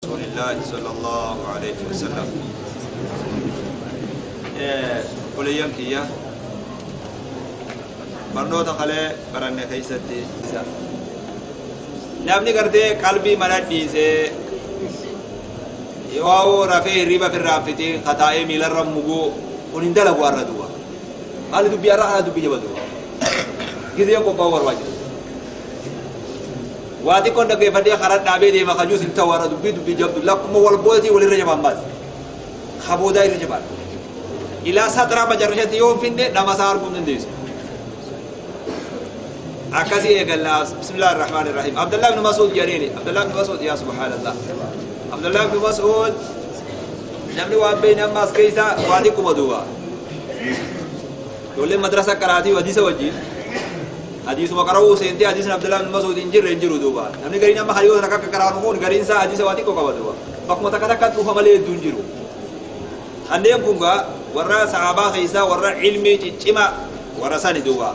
رسول الله صلى الله عليه وسلم. Obboleeyyan kiyya, barnoota kalee baranne keessatti namni gartee qalbii mana dhiisee yoo rafee hirriba firraan fitee kataa'ee miilarra muguu kun hin dalagu har'a duuba. Maali dubbii har'a kana dubbii jaba duuba. Gizeen qophaa'uu barbaachisa. Waa xiqqoon dhaggeeffadhee karaa dhaabee deema kajuus hin ta'u har'a dubbii dubbii jabdu lakkuma wal boodatii walirra jabaan baas. Kaboodaa irra jabaan. Ilaa saxaraa macarrashatti yoo hin finne dhamasaa arguu hin dandeessu. Akkasii eegalla. Bismillaahi irrahmaani irrahiim. Abdullah ibn Mas'ud jedhaniini. Abdullah ibn Mas'ud, yaa subhaanallah. Abdullah ibn Mas'ud namni waan beeyne amma as keessa waa xiqquma duuba. Ijoolleen madrasa qaraatii hadiisa wajjin hadiisuma qara'uu seentee hadiisni Abdullah ibn Mas'ud hin jirre hin jiru duuba. Namni gariin amma hariiroo sana akka qaraanu kun gariin isaa hadiisa waa xiqqoo qaba duuba. Bakkuma takka takka dhufa malee hedduu hin jiru. Kanneen kun gaa warra sahaabaa keessaa warra ilmii ciccimaa warra sani duuba.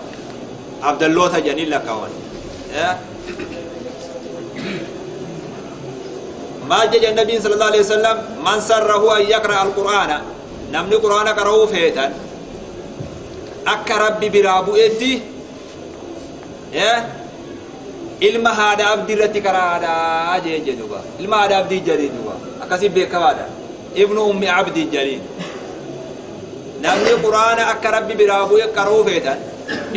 Abdalloota jedhanii lakkaawan. Maal jedhe Nabiin sallallahu alaihi wasallam? Man sarrahu an yaqra al-Qur'aana, namni Qur'aana qara'uu feetan akka Rabbi biraa bu'etti ilma haadha abdii irratti qaraadhaa jee jedhuba. Ilma haadha abdii jedhee duuba. Akkasii beekamaadha. Ibnu ummi abdii jedheen. Namni Qur'aana akka Rabbi biraa bu'e qara'uu feetan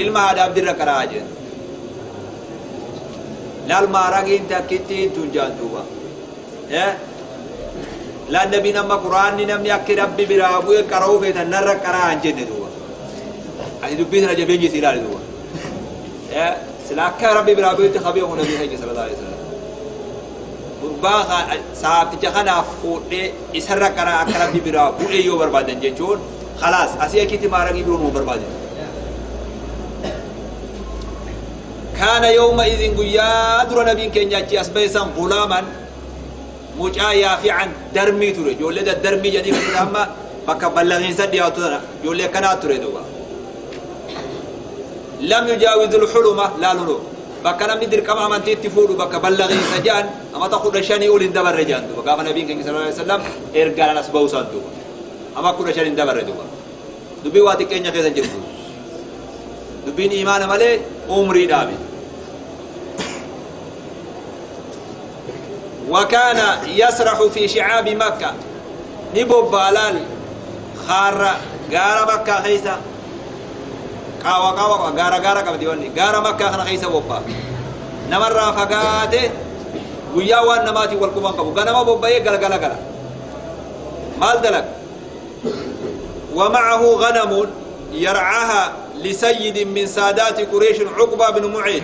ilma haadha abdii irra qara'aa jedhe. Laal maaragiin takkitti tun jaan duuba. Laal nabiin amma Qur'aanni namni akka Rabbi biraa bu'e qara'uu feetan narra qara'aa hin jenne duuba. Ati dubbii sana jabeenyi si ilaali duuba. Sila akka Rabbi biraa bu'etti qabee kun nabii keenya sallallahu alaihi wasallam. Gurbaa sahaabticha kanaaf fuudhee isarra qara'aa akka Rabbi biraa bu'e yoo barbaadan jechuun khalaas asii achitti maaragii biroo nu barbaadan. Kaana yawma idin guyyaa dura nabiin keenya achi as bahe san gulaaman mucaa yaafi'an darmii ture. Ijoollee daddarmii jedhanii kan amma bakka ballaqiinsa dhiyaatu sana ijoollee akkanaa ture duuba. Lam yujaawizu lxuluma laaluno bakka namni dirqama amantiitti fuudhu bakka ballaqiinsa jedhan amata 15 ol hin dabarre jedhan duuba. Gaafa nabiin keenya sallallahu alaihi wasallam ergaan as bahu san duuba. Ama 15 hin dabarre duuba. Dubbii waa xiqqeenya keessa hin jirtu. Dubbiin imaana malee umrii dhaabe. وكان يسرح في شعاب مكة نبوب بالال خار غار مكة خيسا قاوة قاوة غارة غارة قبدي وني غارة مكة خنا خيسا بوبا نمر فقاته ويا وان نماتي والقبان قبو غنما بوبا يقل قل قل مال دلك. ومعه غنم يرعاها لسيد من سادات قريش عقبة بن معيط.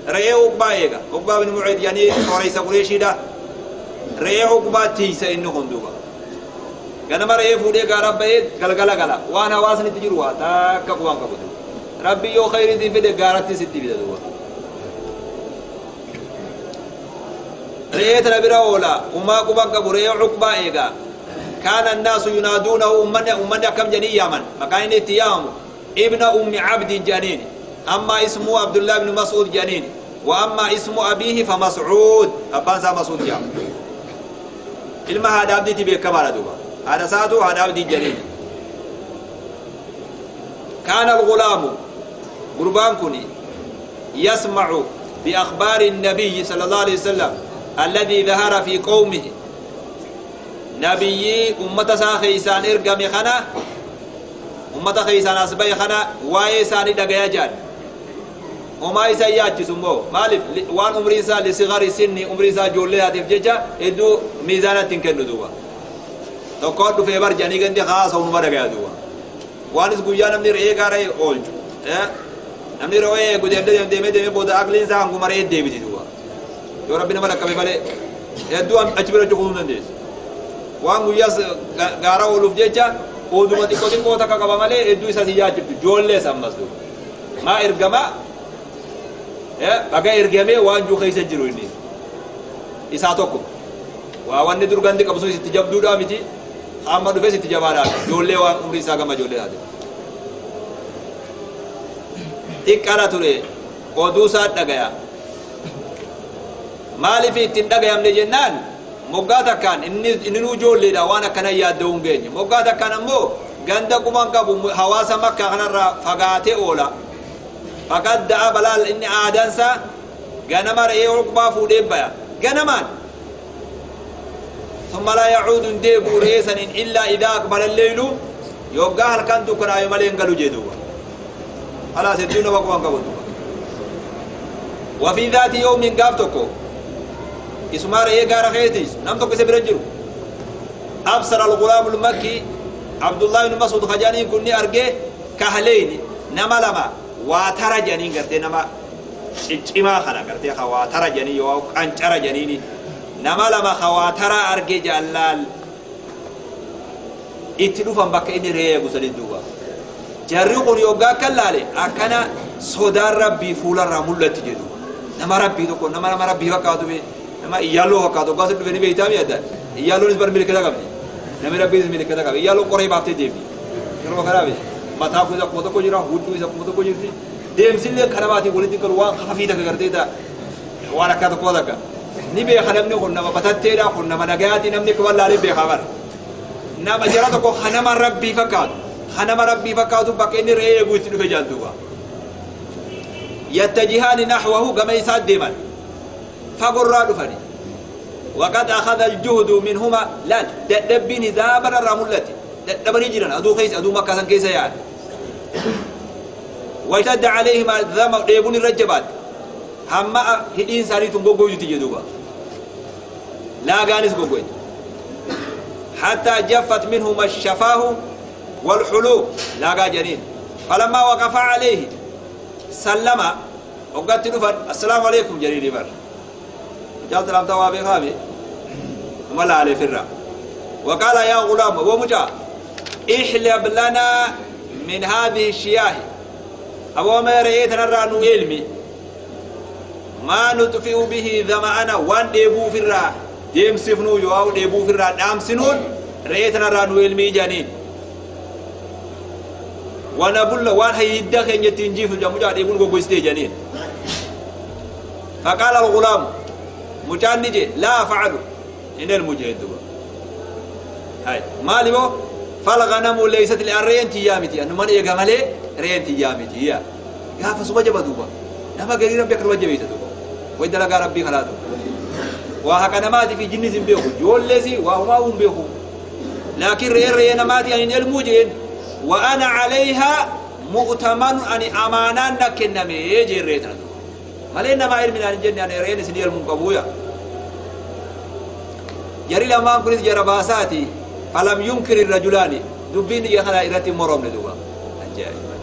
رأي عقبة إيجا عقبة بن معيط يعني رئيس قريش ده رأي عقبة تيسا إنه خندوبة غنما رأي فودي غارب بيت قل قل قل وانا واسني تجروا تاك قوان قبض ربي يو خير دي في غارتي ستي بيدا دوبا رأيت ربي راولا وما قبان قبو رأي عقبة إيجا. كان الناس ينادونه أمنا كم جني يمن مكان اتيام ابن أم عبد جنين. أما اسمه عبد الله بن مسعود جنين وأما اسم أبيه فمسعود أبان مسعود جام. إلما هذا عبدي تبي كمال دوبا هذا سادو هذا عبدي جنين. كان الغلام قربان كني يسمع بأخبار النبي صلى الله عليه وسلم الذي ظهر في قومه. نبي أمة ساخيسان إرقامي خنا أمة خيسان أسبي خنا وايساني دقيا جان وما يسياتي سمو مالف وان عمري سا لصغر سني عمري سا جولي هاتف جيجا ادو ميزانة تنكن دوبا تقعد في بر جاني غندي خاص ونما دقيا دوبا وان اس گویا نمني رئي غاري اولجو نمني روي گودم دم دم دم بودا اقلين سا انگو مري ديبي دوبا يو ربي نما لكبه مالي ادو اچبر چكون نديس waan guyyaa gaara ooluuf jecha ooduma xiqqoo xiqqoo takka qaba malee hedduu isa si yaachiftu ijoollee ammas duuba. Maa ergama baga ergamee waan jiru keessa jiru inni isaa tokko waa wanni dur gandi qabsu sitti jabduudhaa miti amma dhufee sitti jabaadhaa ijoollee waan umrii isaa gama ijoollee taate. Xiqqaadha ture oduu isaa dhagaya. Maaliif ittiin dhagayamne jennaan Moggaa takkaan inni nuu ijoolleedha waan akkana yaadda'uu hin geenye. Moggaa takkaan ammoo ganda quban qabu hawaasa Makkaa kanarraa fagaatee oola. Faqad da'a balaal inni aadaansaa ganama re'ee Uqbaa fuudhee baya. Ganamaan. Thumma laa yacuudu hin deebi'u re'ee saniin illaa idaa aqbala lleylu yoggaa halkan dukkanaayu malee hin galu jee duuba. Khalaas hedduu nama quban qabu duuba. Wafii dhaati yawmin gaaf tokko isumaa re'ee gaara keetiis nam tokko isa bira jiru. Absara al-ghulaamul makki Abdullah ibn Mas'ud kajaaniin kun ni arge kahleyni nama lama waa tara jedhaniin gartee nama ciccimaa kana gartee ka waa tara jedhanii yoo qancara jedhaniini nama lama ka waa taraa arge jaallaal itti dhufan bakka inni re'ee eegu sanii duuba. Jarri kun yoggaa akka laale akkana sodaan rabbii fuularraa mul'atti jedhu. Nama rabbii tokko nama nama rabbii fakkaatu be nama iyyaaloo fakkaatu hoggaa sun dhufe ni beektaa mi adda. Iyyaaloonis bar milikata qabdi. Namni rabbiis milikata qaba. Iyyaaloon qoree baaftee deemti. Yeroo kanaa be mataa kun akkuma tokko jira huccuu isa akkuma tokko jirti. Deemsillee kanamaatiin walitti galu waan hafii takka gartee ta'a. Waan akka tokko takka. Ni beeka namni kun nama batatteedha kun nama nagayaati namni akka wallaalee beekaa bara. Nama jara tokko kanama rabbii fakkaatu. Kanama rabbii fakkaatu bakka inni re'ee eeguu itti dhufe jaaltuuba. Yattajihaani nahwahu gama isaa deeman. Fagorraa dhufani. Waqad akhadha aljuhdu minhuma laal dadhabbiin hizaaba irraa mul'ate. Dadhabanii jiran aduu keessa aduu makkaa san keessa yaa'an. Washtadda alayhima dhama dheebuun irra jabaate. Hamma hidhiin isaanii tun goggoyuti jedhuuba. Laagaanis goggoyti. Hatta jaffat minhuma shafaahu والحلوق لاغا جنين فلما وقف عليه سلم وقت دفن السلام عليكم جريري بر جالت لام توابي خامي ولا عليه فرا وقال يا غلام ومجا احلب لنا من هذه الشياه أبو ما رأيت نرى علمي ما نطفئ به ظمأنا وان ديبو فرا ديم سفنو يواو ديبو فرا دام سنون رأيت نرى علمي جنين ونبل وان هيدا كن يتنجيف الجمجا ديبون غوغوستي جنين فقال الغلام مجانجي لا أفعل إن المجاهد هاي مالي بو فالغنم ليست لأرين تيامتي أنه من يقاملي رين تيامتي يا قافص وجب دوبا نما قريرا بيكر وجبيت دوبا ويدلقى ربي خلاته وهكذا ماتي في جنس بيخو جول لسي وهما هم بيخو لكن رين رين ماتي أن المجين وأنا عليها مؤتمن أن أمانا نكنمي يجي ريتنا مالين ما علم أن الجنة أن رين سنير المنقبويا جري لما كنت جرباساتي فلم ينكر الرجلان دبين يخلا إرتي مرام لدوا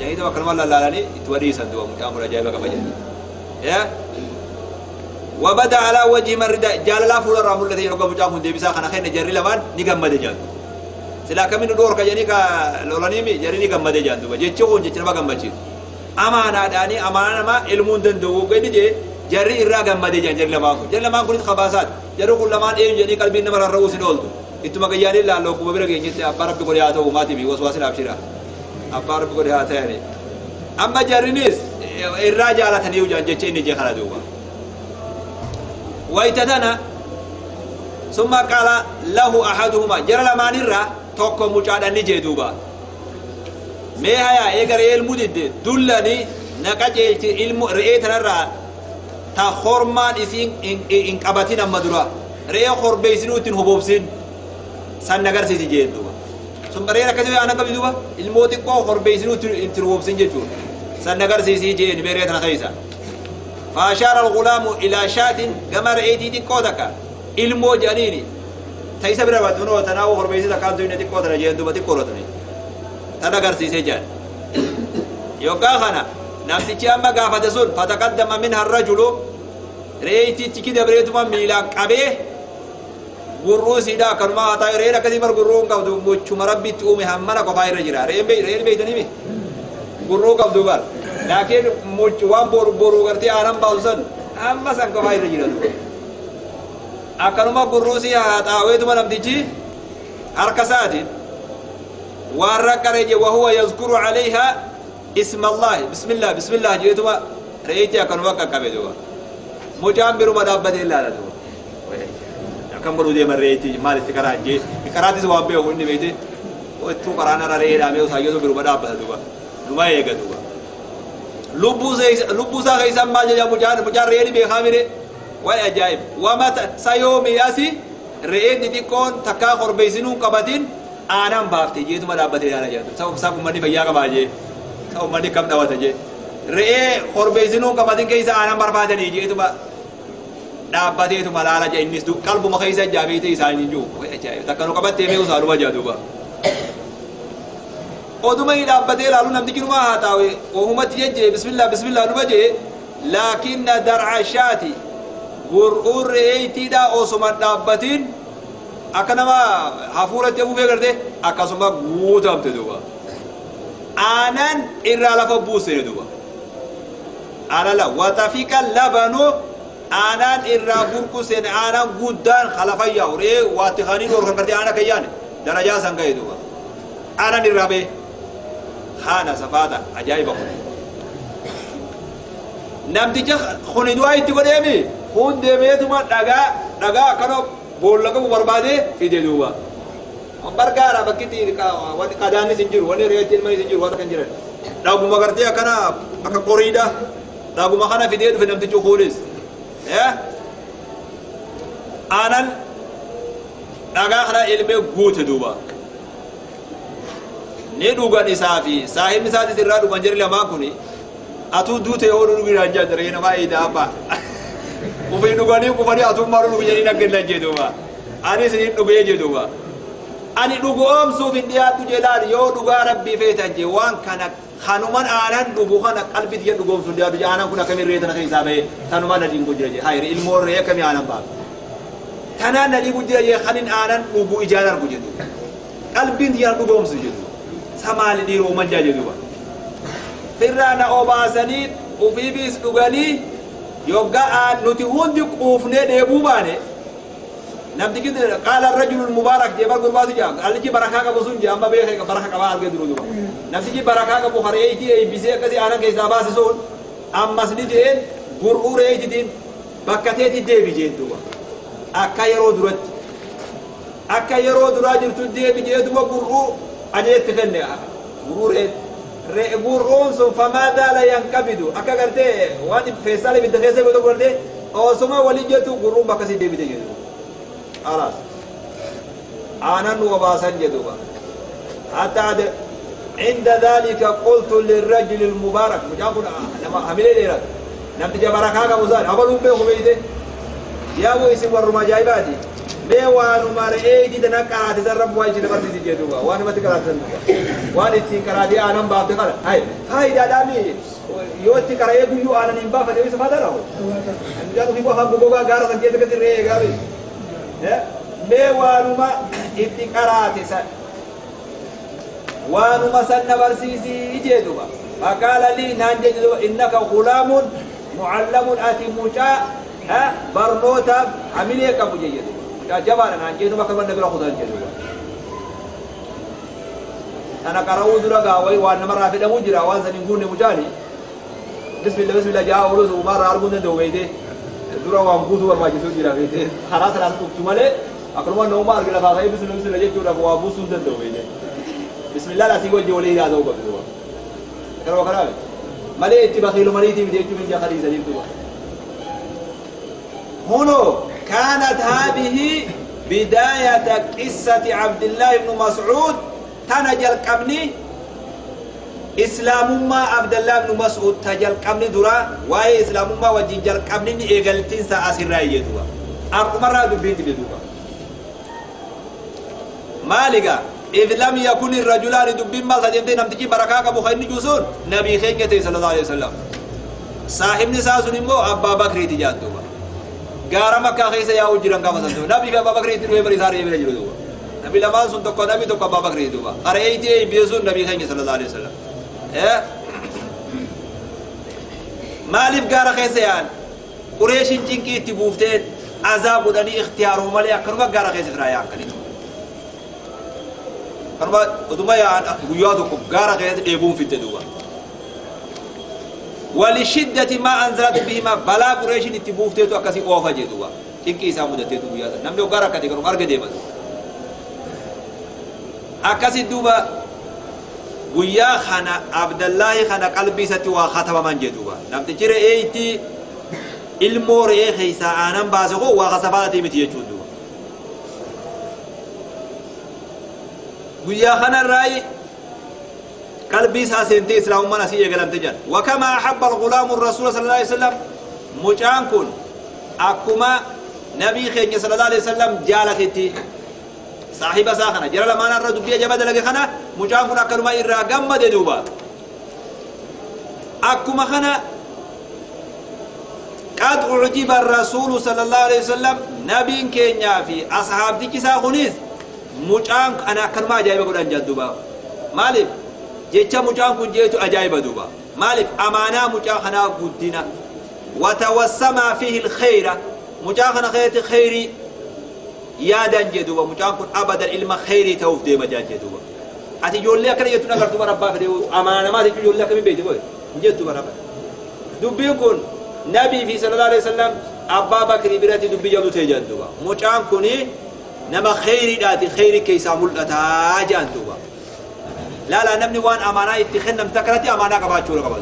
جاي ده وكلام الله لالاني توريسا دوا متأمر جايبك بجنة يا وبدا على وجه من رداء جال لا فول الرحمة الذي يرقب جامون دي بسا خنا خير جري لمان نجمد جان سلا كمين دور كجاني كا لولانيمي جري نجمد جان دوا جتشون جتشنا بجمد أمانة داني أمانة ما علمون دندو كذي جي جري إرا جمد جان جري لمان جري لمان كل خباسات جري كل لمان إيه جاني قلبي نمر الرؤوس دولتو إتما كجاني لا لو كوبرة كجاني أبارك بقولي آتوا وما تبي وسواس الأبشرة أبارك بقولي آتوا يعني أما جرينيس إرا جالة تنيو جان جتشين جي خلا دوبا ويتدنا ثم قال له أحدهما جرى لمان إرا توكو مجادا نجي دوبا ميهايا إيغر علم ديد دلني نقاجلت علم رئيت نرى تا خورمان إسين إن قبتين أما رئي خوربيسين وتن هبوبسين سان نغر سيسي جين دوبا ثم رئي ركزي أنا قبل دوبا الموت قو خوربيسين وتن هبوبسين جيتو سان نغر سيسي جين بريت نخيسا فأشار الغلام إلى شاة كما رئيتي دي قودك علمو جانيني تيسا برا بدونو تناو خوربيسين تكان دوينة دي قودنا جين دوبا دي قودنا تنا غرسيسه جان يوغا خنا نمتي اما غافته سن فتقدم منها الرجل ريتي تشكي دبريتما ميلا قبه غروسي دا كرما تا رينا كدي مر غرون قبدو مچو مربي تومي همنا قفاير جرا رين بي رين بي دني غرو قبدو بار لكن مچ وان بور بورو غرتي آرام باوسن اما سن قفاير جرا اكنما غروسي تا ويتما نمتي حركساتي وارك وهو يذكر عليها اسم الله بسم الله بسم الله جيتوا رأيتي أكن وقع كبدوا مجامبر ما دابت إلا لا دوا Akkam godhuu deeman re'eetti maal itti karaa jee karaatis waan beeku inni beekte ittuu karaan irra re'ee dhaabee osaayyoo biruma dhaabbata duuba numa eega duuba. Lubbuu isaa keessaan maal jedha mucaan mucaan re'ee ni beekaa mire way ajaa'ib wama sayoomi asi re'een xixiqqoon takkaa korbeessinuun qabatin aanan baafte jeetuma dhaabbatee ilaala jedhu sabab uummanni fayyaa qabaa jee sabab uummanni kam dhawata jee re'ee korbeessinuun qabatin keessa aanan barbaadanii jeetuma dhaabbateetuma laala jee innis qalbuma keessa jaabeetee isaan hin jiru takka nu qabattee beeku isaa dhuma jaa duuba. Oduma inni dhaabbatee ilaalu namtichi numa haa taa'u ohumatti jejjee bismillah bismillah numa jee laakinna dar'a shaati gur'uun re'eeytiidha osuma dhaabbatiin akka nama hafuuratti afuufee garte akkasuma guutamte duuba. Aanan irraa lafa buusee duuba. Aanan la watafika labanu aanan irraa burquseen aanan guddaan halafa yaa'u re'ee waatti kanii dhorkan gartee aanan kan yaane darajaa san ga'e duuba. Aanan irraa bee haana safaata ajaa'iba kun. Namticha kuni du'aa itti godheemi kun deemeetuma dhagaa dhagaa akkana boolla qabu barbaadee fide duuba. Bargaara bakkitti qadaannis hin jiru wanni re'eetti ilmanis hin jiru waan kan jiran. Dhaguma gartee akkana akka qoriidha. Dhaguma kana fidee dhufe namtichi kunis. Aanan dhagaa kana ilmee guute duuba. Ni dhugan isaa fi saahibni isaatis irraa dhugan jirri lamaan kuni atuu duute yoo dhugu jiraan jaa jiree namaa eedaa abbaa. Ufii dhuganii kufanii atuu maal dhugu jedhanii nagganna jee duuba. Anis ni dhugee jee duuba. Ani dhugu oomsuuf hin dhiyaadhu jedhaan yoo dhugaa rabbii feetan jee waan kana kanuman aanan dhugu kana qalbii tiyya dhugoomsuuf hin dhiyaadhu jee aanan kun akkamiin re'ee tana keessaa bahee tanumaan na dhiibu jira jee hayri ilmoon re'ee akkamii aanan ba'a. Tanaan na dhiibu jira jee kanin aanan dhugu ijaan argu jedhu. Qalbiin tiyya dhugoomsu jedhu. Samaali dhiiroo manjaa jedhu. Firraa na obaasanii ufiifis dhuganii yoggaa nuti hundi quufnee dheebuu baane namtichi qaala rajulul mubaarak jee bar gurbaatu jaa allichi barakaa qabu sun jee amma beekee barakaa qabaa argee duru duba namtichi barakaa qabu hareeyitii eebbisee akkasii aanan keessaa baase sun ammas ni jeen gur'uu reeyititiin bakka teetti deebi jeen duba akka yeroo duratti akka yeroo duraa jirtu deebi jee duba gur'uu ajeetti kenne gur'uu re'ee gur'uun sun famaa daala yanqabidu akka gartee waan feestaala ibidda keessa godhu gartee osuma walii jettu gur'uun bakka si deebite jedhu. خلاص آنن وباسن جدوبا حتى عند ذلك قلت للرجل المبارك مجاكم لما حملي ليرك نمت جبركا كمزان أبلون بيه بيته يا أبو اسم ورما جايباتي mee waanuma re'ee tana qaraate san rabbi waa ishee barsiisi jee duuba waanumatti qaraate san duuba waan ittiin qaraatee aanan baafte kana hay faayidaadhaami yoo itti qara'ee guyyuu aanan hin baafate isa faayidaa dha mucaan ofii afaan gogogaa gaara san keessa gadi re'ee gaabi mee waanuma itti qaraate san waanuma san na barsiisii jee duuba faqaala lii naan jee duuba innaka ghulaamun mucallamun ati mucaa barnootaaf hamilee qabu jee duuba jabaadha naan jeetuma akka manna bira kutan jedhu tana qara'uu dura gaawai waan namarraa fedhamuu jira waan san hin guunne mucaani bismillah bismillah jaa oolus uumaarraa arguu danda'u beeyte dura waan guutuu barbaachisuu jira beeyte karaa sanaan dhuftu malee akkanuma nama arge lafaa ka'ee bismillah bismillah jechuudhaaf waa buusuu hin danda'u beeyte bismillah asii wajji walii hidhaa ta'uu qabdu duuba karoo karaa malee itti bakiilumaniitii miti jechuun hin jaakadiisaniif duuba هنا كانت هذه بداية قصة عبد الله بن مسعود تنجل قبني إسلام ما عبد الله بن مسعود تجل قبني درا واي إسلام ما وجنجل قبني إيغلتين سأسر رأي دوا أرقم رأي بنت بدوا مالك إذ لم يكن الرجلان دبين ما سجنتين نمتجي بركاك أبو خير جوسون نبي خير صلى الله عليه وسلم صاحب نساء سنمو أبا بكر تجاد دوا gaara makkaa keessa yaa'uu jiran gaafa san duuba nabii fi abbaa bakrii itti dhufee bari isaa reebee jiru duuba nabi lamaan sun tokko nabi tokko abbaa bakrii duuba qareeyitii eebbisee sun nabii keenya sallallahu alaihi wasallam maaliif gaara keessa yaa'an qureeshiin cinqii itti buuftee azaa godhanii ikhtiyaaruu malee akkanuma gaara keessa firaa yaa'an kanitu kanuma utuma yaa'an guyyaa tokko gaara keessa dheebuun fitte duuba ولشدة ما أنزلت بهما بلا قريش اتبوفتيتو أكسي أوفا جدوا Cinqii isaa mudateetu guyyaa sana namni hoggaa rakkate kanuma arga deema. Akkasi duuba guyyaa kana Abdallaahi kana qalbii isatti waa katabaman jee duuba. Namtichi re'ee itti ilmoo re'ee keessaa aanan baase koo waa kasafaatii miti jechuun duuba. Guyyaa kanarraa qalbii isaa seentee islaamummaan asii eegalamte jedhan. Wakama ahabba algulaamu rasuula sallallahu alaihi wasallam, mucaan kun akkuma nabii keenya sallallahu alaihi wasallam jaalatetti saahiba isaa kana jara lamaan irra dubbii ajaba dalage kana mucaan kun akkanuma irraa gammade duuba. Akkuma kana qad ujiba rasuulu sallallahu alaihi wasallam, nabiin keenyaa fi ashaabtichi isaa kunis mucaan kana akkanuma ajaa'iba godhan jedhan duuba. Maaliif jecha mucaan kun jeetu ajaa'iba duuba? Maaliif amaanaa mucaa kanaa guddina watawassamaa fiihi alkhayra, mucaa kana keeti khayrii yaadan jee duuba. Mucaan kun abadan ilma khayrii ta'uuf deema jee duuba. Ati ijoollee akkana jettu agartu bara abbaa fedhe amaana namaa jechuun ijoollee akkamii beekte boy hin jettu bara. Dubbiin kun nabii fi sallallahu alaihi wasallam abbaa Bakrii biratti dubbii jabdu ta'e jedhan duuba. Mucaan kuni nama khayriidhaati, khayrii keessaa mul'ataa jedhan duuba. Laala, namni waan amaanaa itti kennamte akkanatti amaanaa qabaachuu qaba.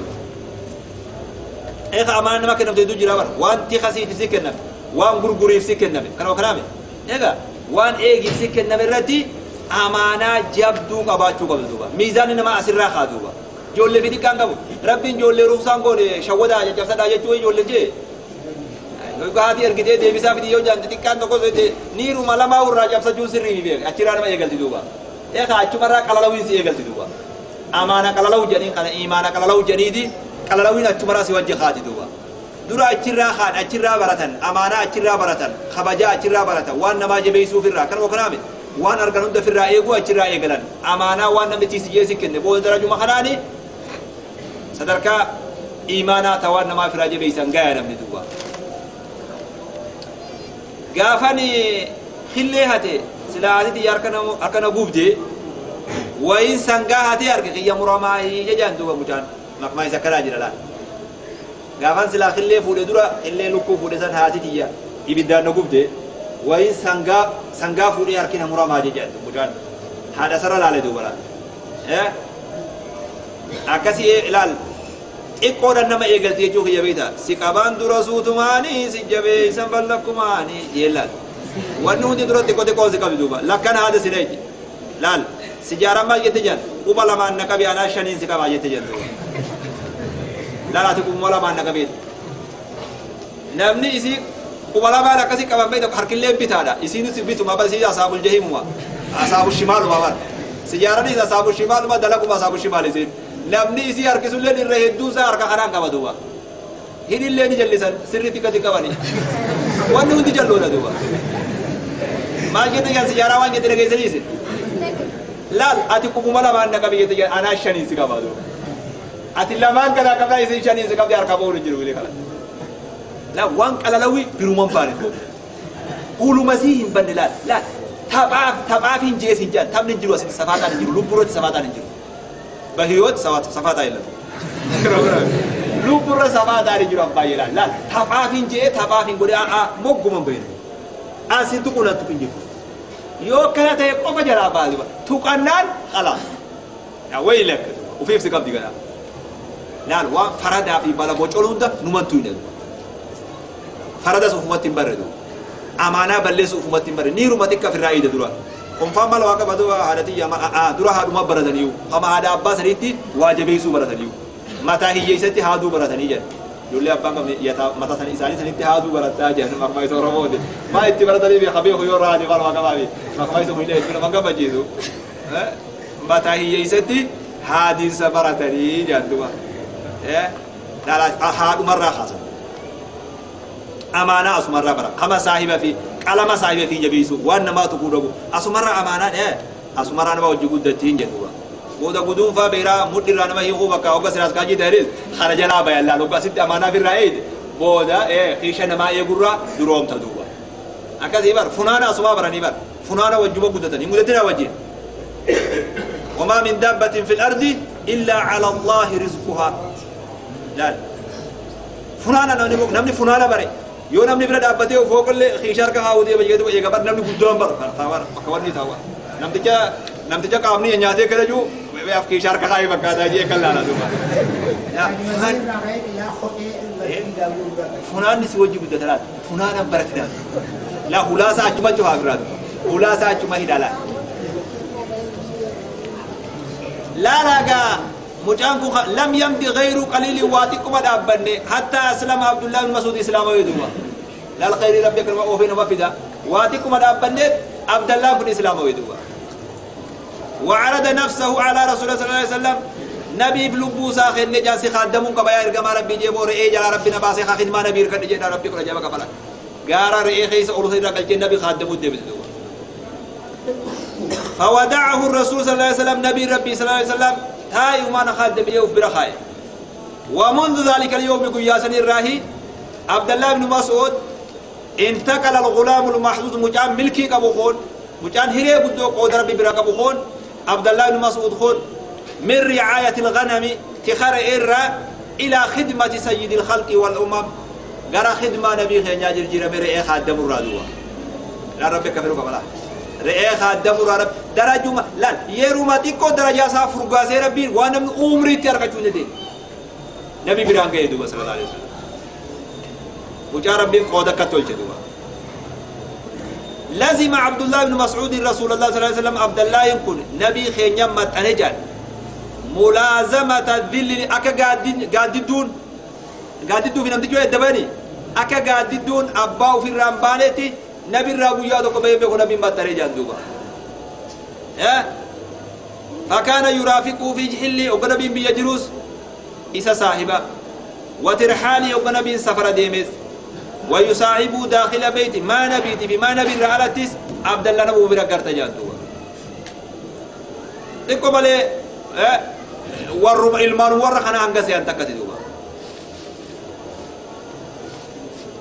Eega amaanaa nama kennamte hedduu jira bara. Waan tikasiiti si kenname, waan gurguriif si kenname, kana kanaame eega waan eegiif si kenname irratti amaanaa jabduu qabaachuu qabdu duuba. Miizaanni namaa asirraa kaa duuba. Ijoollee fi xiqqaan qabu rabbiin ijoollee ruksaan goone shawwadaa caccabsadhaa jechuu ijoollee jee haati ergitee deebisaa fidi yoo jaan xixiqqaan tokko niiruma lamaa irraa cabsachuun sirrii mi beeka achirraa nama eegalti duuba. Eega achumarraa qalalawiin si eegalti duuba. Amaana qalalawu jedhaniin kana imaana qalalawu jedhaniiti qalalawiin achumarraa si wajji kaati duuba. Dura achirraa kaan achirraa baratan, amaanaa achirraa baratan, kabajaa achirraa baratan, waan namaa jabeessuuf irraa kanuma kanaame waan argan hunda ofirraa eeguu achirraa eegalan. Amaanaa waan namni tiisijee si kenne booda darajuma kanaani sadarkaa imaanaa ta waan namaa ofirraa jabeessan gaya namni duuba. Gaafan hillee hate silaa haati harka na gubde wayin sangaa hatee arge kiyya muramaa jejaan duuba. Mucaan maqmaa isa akkanaa jira laal. Gaafan silaa hillee fuudhe dura hillee lukkuu fuudhe san haati tiyya ibiddaan na gubde wayin sangaa fuudhee harki na muramaa jejaan mucaan haadha sarara laale duuba laal. Akkasii ilaal, xiqqoodhaan nama eegalti jechuu kiyya beekta. Si qabaan dura suutumaanii si jabeessan ballakkumaanii yeellaal. Wanni hundi dura xiqqoo xiqqoo si qabi duuba. Lakkan haada si reeji laal. Si jaaran maal jette jan? Quba lamaan na qabi, anaa shaniin si qabaa jette jan duuba. Laal, ati qubuma lamaan na qabeeti. Namni isii quba lamaan akkasii qaban beekta harkillee bitaadha. Isiinis bituma bal isii asaabul jahimuma asaabu shimaaluma bar. Si jaaranis asaabu shimaaluma dalaguma asaabu shimaal. Isiin namni isii harkisullee irra hedduu isaa harka kanaan qaba duuba. Hidhillee ni jallisan sirriitti gadi qabani. Wanni hundi jalloodha duuba. Maal jette jan? Si jaaraa waan jette dhageessaniisi laal. Ati qubuma lamaan na qabi jette, anaa shaniin si qaba duuba. Ati lamaan kanaa qabdaa, isin shaniin si qabdi, harka ba'uun hin jiru wili kana laal. Waan qalalawwi biruman baane duuba ulumasii hin banne laal. Laal, taphaaf taphaaf hin jees hin jaan. Taphni hin jiru asitti, safaataan hin jiru lubbuurratti, safaataan hin jiru bahiyoot safaataa hin lubburra safaataan hin jiru abbaa laal. Laal, taphaaf hin jee, taphaaf hin godhe aa mogguma hin beeknu asin tuqunan tuqin jiru. Yoo akkana ta'e qofa jalaa baatu tuqannaan khalaas yaa waylak ufiif si qabdi kana laal. Waan faradaa fi bala bocolu hunda numantu hin faradas ufumatti hin barre duuba. Amaanaa balleessu ufumatti hin barre. Niiruma xiqqa ofirraa eeyda dura. Konfaan mala waa qabatu haadha dura haadhuma barataniiyu kama haadha abbaa saniitti waa jabeessuu barataniiyu mataa hiyyeessatti haaduu baratanii jedhan. Ijoollee abbaan qabne mataa sanii isaanii sanitti haaduu barataa jedhan. Maqmaa isa Oromooti maa itti baratanii beeka beeku yoo raate maal waa qabaafi maqmaa isa kunillee hedduu nama gammachiisu. Mataa hiyyeessatti haadiinsa baratanii jedhan duba. Haadhumarraa kaasan amaanaa asumarraa bara kama saahiba fi qalama saahiba fi jabeessu waan namaa tuquu dhabu asumarraa amaanaan asumarraa nama hojii guddatti hin jedhu. Booda guduunfaa beeraa mudhirraa nama hiikuu bakka hogga siraas kaajii ta'enis kana jalaa bayan laal. Hogga asitti amaanaa firraa eeyde booda hiisha namaa eegurraa duroomta duuba. Akkasii bar funaana asumaa baranii bar funaana wajjuma guddatan hin guddatinaa wajjin. وما من دابة في الأرض إلا على الله رزقها. laal, funaana namni funaana bare Yoo namni bira dhaabbatee fooqillee xiishaa harka kaa'uu deema jedhu eega bar namni guddaan bar bakka wanni taa'u. Namticha qaamni nyaatee kana jiru af kiishaa harka kaa'ee fakkaataa jee kan laala duuba. Funaanni si wajji guddata laata funaanan baratti laata. Laa hulaasaa achuma cufaa biraa duuba. Hulaasaa achuma hidhaa laata. Laalaagaa mucaan kun lam yamdi ghayru qaliilin waa xiqquma dhaabbanne hattaa aslama Abdullaa bin Masuud islaama yoo duuba. Laal khayrii rabbi akkanuma oofee nama fida waa xiqquma dhaabbanneet Abdallaan kun islaama yoo duuba. وعرض نفسه على رسول الله صلى الله عليه وسلم نبي بلبوسا خن جاسي خادمون قبا يرغما ربي جيبو رئي جلا ربي نباسي خدمة نبي ركد جيدا ربي كل جابا قبلا غارا رئي خيس اورسي رقل نبي خادمو ديبس دوبا. فودعه الرسول صلى الله عليه وسلم نبي ربي صلى الله عليه وسلم هاي وما نخادم يوف برخاي. ومنذ ذلك اليوم قياسا الراهي عبد الله بن مسعود انتقل الغلام المحظوظ مجان ملكي قبو خون مجان هري قدو قود ربي برا قبو خون عبد الله بن مسعود خون من رعاية الغنم تخر إرى إلى خدمة سيد الخلق والأمم غرا خدمة نبي خينيا جرجير مرئي خادم الرادوة لا ربي كفروا قبلا رئي خادم الرادوة درجة ما لا يروما تيكو درجة سافر غازي ربي وانا من عمري تركتوني دي نبي برانك يدوبا صلى الله عليه وسلم وجا ربي قودك تولش دوبا. لزم عبد الله بن مسعود رسول الله صلى الله عليه وسلم عبد الله يكون نبي خينيا متنجان ملازمة الذل أكا قاددون قاددون في نمتجو الدباني أكا قاددون أباو في الرمبانيتي نبي الرابو يادوكو بيبيكو نبي متنجان دوبا. فكان يرافقه في جحلي وقنبي بيجروس إسا صاحبا وترحالي وقنبي سفر ديمز ويصاحبه داخل بيتي ما نبيتي بما نبي رعلتس عبد الله نبو برقرت جادوا تكو بالي ورم ilmaan warra kana hanga se'an takkati duuba.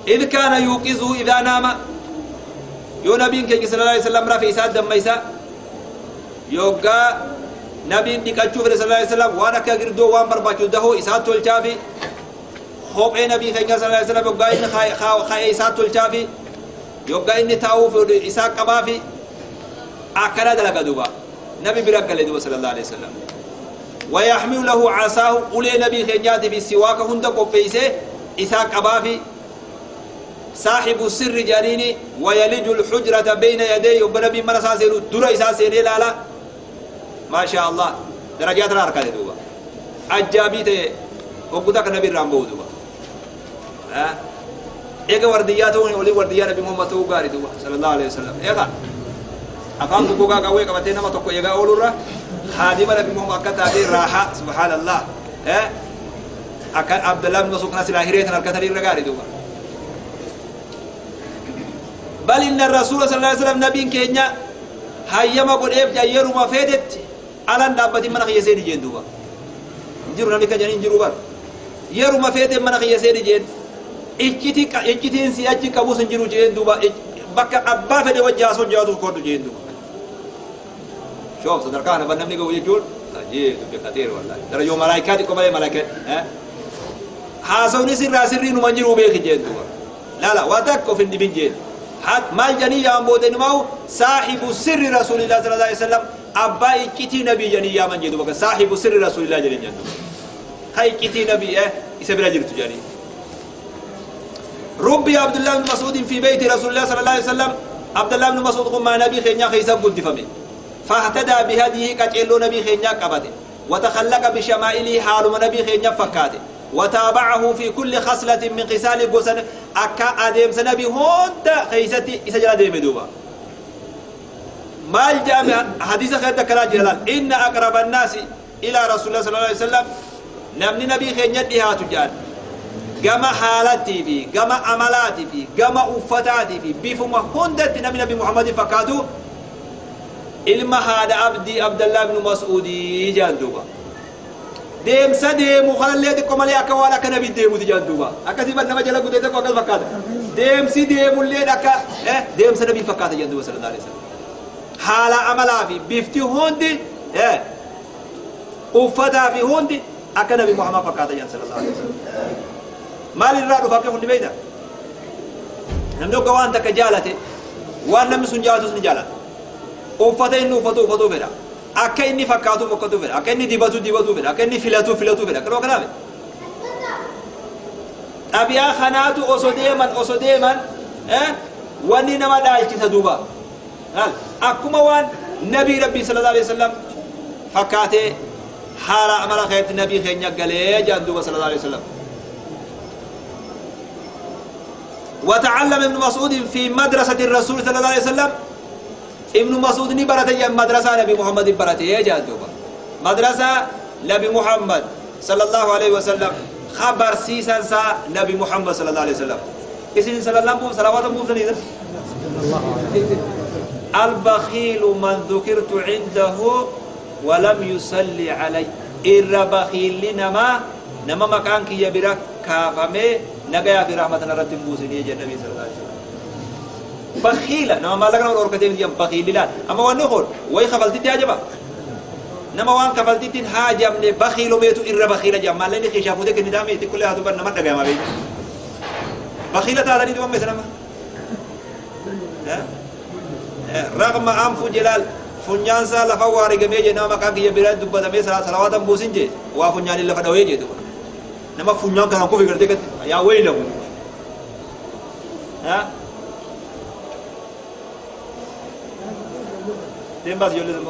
إذ كان يوقظه إذا نام يو نبي كي صلى الله عليه وسلم رفع إساء دم إساء يوغا نبي نكتشوف صلى الله عليه وسلم وانا كغردو وان برباچو دهو إساء تولچافي خوب نبي كي صلى الله عليه وسلم يوغا إن خا إساء تولچافي يوغا إن تاوف إساء قبافي أكنا دلقا دوبا نبي برقل دوبا صلى الله عليه وسلم. ويحمل له عصاه أولي نبي خينياتي في سواك هند قفيسه إساء قبافي صاحب السر جانيني ويلج الحجرة بين يديه وبنبي من أساسه در إساسه لا لا ما شاء الله درجات الأركان دوبا عجابي وقدك نبي رامبو دوبا ها إيجا وردياته ولي ورديا نبي محمد تو غاري دوبا صلى الله عليه وسلم إيجا أفهم بقوقا قوي قبتين ما تقوي إيجا أولورا خادم نبي محمد كتابي راحة سبحان الله ها أكان عبد الله بن مسعود ناس الآخرين الكتابي رجاري دوبا. بل إن الرسول صلى الله عليه وسلم نبي كينيا هيما قد إبجا يرو ما فيدت على دابتي من خيسين جين دوبا جرو نبي كجانين جرو بار يرو ما فيدت من خيسين جين إجتي إنسي أجي كابوس جرو جين دوبا بكا أبا فدي وجاسون جاتو كوردو جين دوبا. شوف صدركان بنمني قوي جول أجي تبي كثير والله ترى يوم ملايكات كم ملايكات ها حاسوني سر راسرين ومنجرو بيك جين دوبا لا لا واتك في النبي جين حد مال جني يا أمبودن ماو صاحب سر رسول الله صلى الله عليه وسلم أبا كتي نبي جني يا من جدو بك صاحب سر رسول الله جني جندو هاي كتي نبي إسبرا جرت جاني. ربي عبد الله بن مسعود في بيت رسول الله صلى الله عليه وسلم عبد الله بن مسعود قم نبي خينيا خيسا قد فمي فاهتدى بهديه كتلو نبي خينيا قبته وتخلق بشمائله حال نبي خينيا فكاته وتابعه في كل خصلة من خصال قسن أكا أديم سنبي هند خيستي إسجل ديم دوبا مال جامع حديث خير تكرا جلال إن أقرب الناس إلى رسول الله صلى الله عليه وسلم نمني نبي خينيا ديها تجان gama haalatti fi gama amalaati fi gama uffataati fi bifuma hundatti namni nabi Muhammad fakkaatu ilma haadha abdii Abdallah ibn Mas'uudii jaan duuba. Deemsa deemu kanallee xiqqoo malee akka waan akka nabi deemuti jaan duuba. Akkasii nama jala gudee tokko akkas fakkaata. Deemsi deemullee akka deemsa nabii fakkaata jaan duuba sallallahu alaihi wasallam. Haala amalaa fi bifti hundi uffataa fi hundi akka nabi Muhammad fakkaata jaan sallallahu alaihi wasallam. Maal irraa dhufa akka hundi beekta? Namni hogga waan takka jaalate waan namni sun jaalatus ni jaalata. Uffata inni uffatu uffatuu fedha. Akka inni fakkaatu fakkaatu fedha. Akka inni dibatu dibatuu fedha. Akka inni filatu filatuu fedha. Kanuma kanaaf. Xabiyaa kanaatu osoo deeman wanni nama dhaalchisa duuba. Akkuma waan nabii Rabbii sallallahu alaihi wasallam fakkaatee haala amala keetti nabii keenya galee jedhan duuba sallallahu alaihi wasallam. وتعلم ابن مسعود في مدرسة الرسول صلى الله عليه وسلم. ابن مسعود ني برته مدرسة نبي محمد برته يا جادوبا مدرسة نبي محمد صلى الله عليه وسلم خبر سيسان سا نبي محمد صلى الله عليه وسلم. إسن صلى الله عليه وسلم صلوات الله. البخيل من ذكرت عنده ولم يصلي علي. إر بخيل لنما نما مكانك يبرك كافمي نجا في رحمة الله تبوسني يا النبي صلى الله عليه وسلم. بخيلة نما ما لقنا الأوركتين دي بخيل لا أما وان نقول وين خفلتي تاجبا نما وان خفلتي تين حاجة من بخيل بيتو إر بخيلة جام ما لني خشافو ذيك الندامة تقول لها تبر نما تبع ما بيج بخيلة هذا نيجي مثلا ما رغم أنف جلال funyaan isaa lafa waarigamee jee nama maqaan kiyya biraa dubbatamee salawaatan buusin jee waa funyaaniin lafa dhawee jee duuba nama funyaan kanaan kofi gartee gatti yaa waylamu deem baas ijoollee sun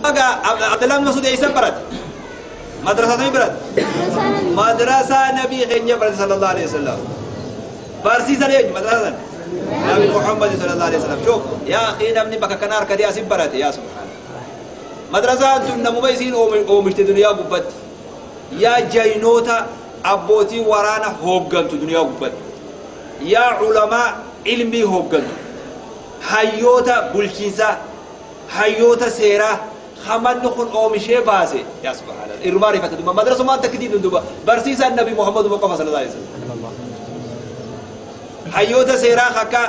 Aga Abdullah bin Mas'ud eessa barate? Madrasaa samii barate? Madrasaa Nabii keenya barate sallallahu alaihi wasallam. Barsiisan eenyu madrasaa sana? Nabi Muhammad sallallahu alaihi wasallam. Shuf yaa akhi namni bakka kana harkatee asin barate yaa subhaan. Madrasaan tun namuma isiin oomishte duniyaa gubbatti. Yaa jaynoota abbootii waraana hooggantu duniyaa gubbatti. Yaa culamaa ilmii hooggantu. Hayyoota bulchiinsaa, hayyoota seeraa hamanni kun oomishee baase yaa subhaanallah. Irrumaa rifate duba madrasumaan takkitiin duba barsiisaan Nabi Muhammad qofa sallallahu alaihi wasallam. Hayyoota seeraa akka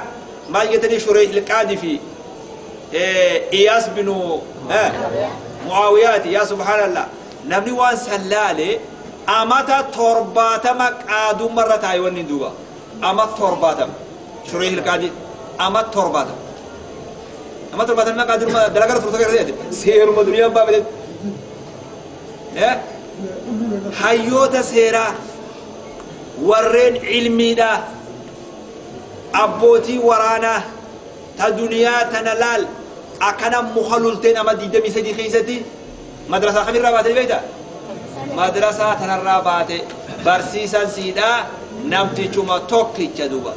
maal jettanii Shureyh al-Qaadi fi Iyaas binu Mu'aawiyaati yaa subhaanallah. Namni waan sallaale amata 70 qaadummarra taa'e wanni duuba ama 70 Shureyh al-Qaadi ama 70 ama 70 qaadumma dalagaa turte gartee seeruma duniyaan baafate hayyoota seeraa warreen ilmiidhaa abbootii waraanaa ta duniyaa tana laal akkana muka lulteen ama 23 keessatti madrasaa kamirraa baate beektaa? Madrasaa tanarraa baate barsiisan siidhaa namtichuma tokkicha duuba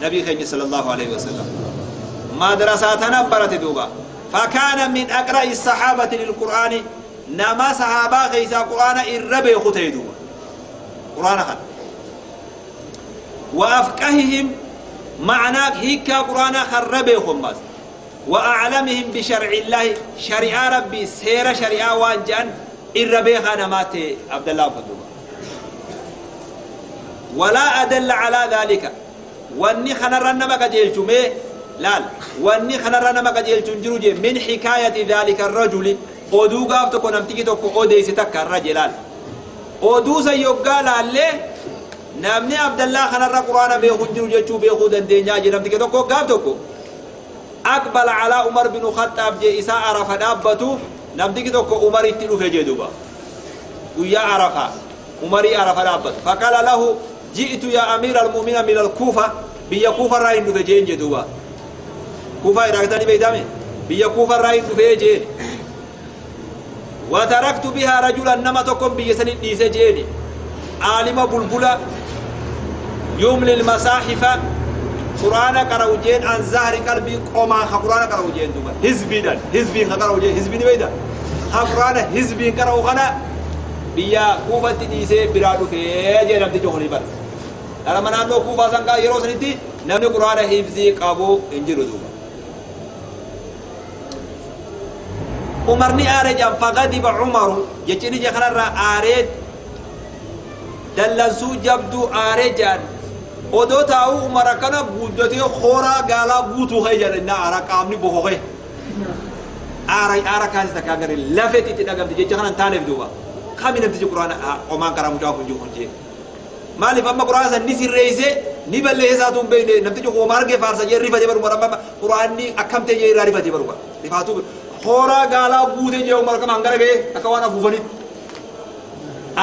nabii keenya sallallahu alaihi wasallam madrasaa tana barate duuba. فكان من أقرأ الصحابة للقرآن نما صحابة خيسا قرآن الربي خطي دوبا قرآن خط وأفقههم معنى هيك قرآن خربي خماس وأعلمهم بشرع الله شريعة ربي سير شريعة وانجان الربي خانمات عبد الله فدوبا. ولا أدل على ذلك واني خنرنا ما قجلتمي لال واني خنرنا ما قجلتم جروجي من حكاية ذلك الرجل oduu gaaf tokko namtichi tokko odeesse takka irra jelaal oduu san yoggaa laallee namni Abdallaa kanarra quraana beeku jiru jechuu beekuu dandeenyaa jee namtichi tokko gaaf tokko aqbala alaa Umar bin Khattaab jee isaa Arafa dhaabbatu namtichi tokko Umaritti dhufe jee duuba guyyaa Arafa Umarii Arafa dhaabbatu faqala lahu ji'tu yaa amiira almu'mina min alkuufa biyya Kuufa irraa hin dhufe jeen jee duuba Kuufa irraa beeytame biyya Kuufa irraa hin dhufe jeen وتركت بها رجلا نما تكون بيسن ديسه جيني عالم بلبلة يملي المصاحف قرآن قرأو جين عن زهر قلبي قوما قرآن قرأو جين دوبا حزبي دان حزبي قرأو جين حزبي بيدا قرآن حزبي قرأو غنا بيا كوفة ديسه برادو في جين عبد جوهري بر لما نانو كوفة سانكا يرو سنتي نمني قرآن حفظي قابو انجرو دوبا عمر ني آري جام فغضب عمر جتني جخرر آري دلنسو جبدو آري جان odoo taa'u Umar akkana guddatee horaa gaalaa guutuu kee jedhe na aara qaamni bokoqee aara aara kaasisa takkaa garee lafeetti itti dhagamte jecha kanan taaneef duuba kami namtichi quraana qomaan karaa mucaa kun jiru kun jee Maaliif amma quraana san ni sirreeyse ni balleesse isaatu hin beekne namtichi hooma argee faarsa jee rifate baruma amma quraanni akkam ta'e jee irraa rifate baruma rifaatu hooraa gaalaa guute jee Umar kama hangana ga'e akka waan afuufanitti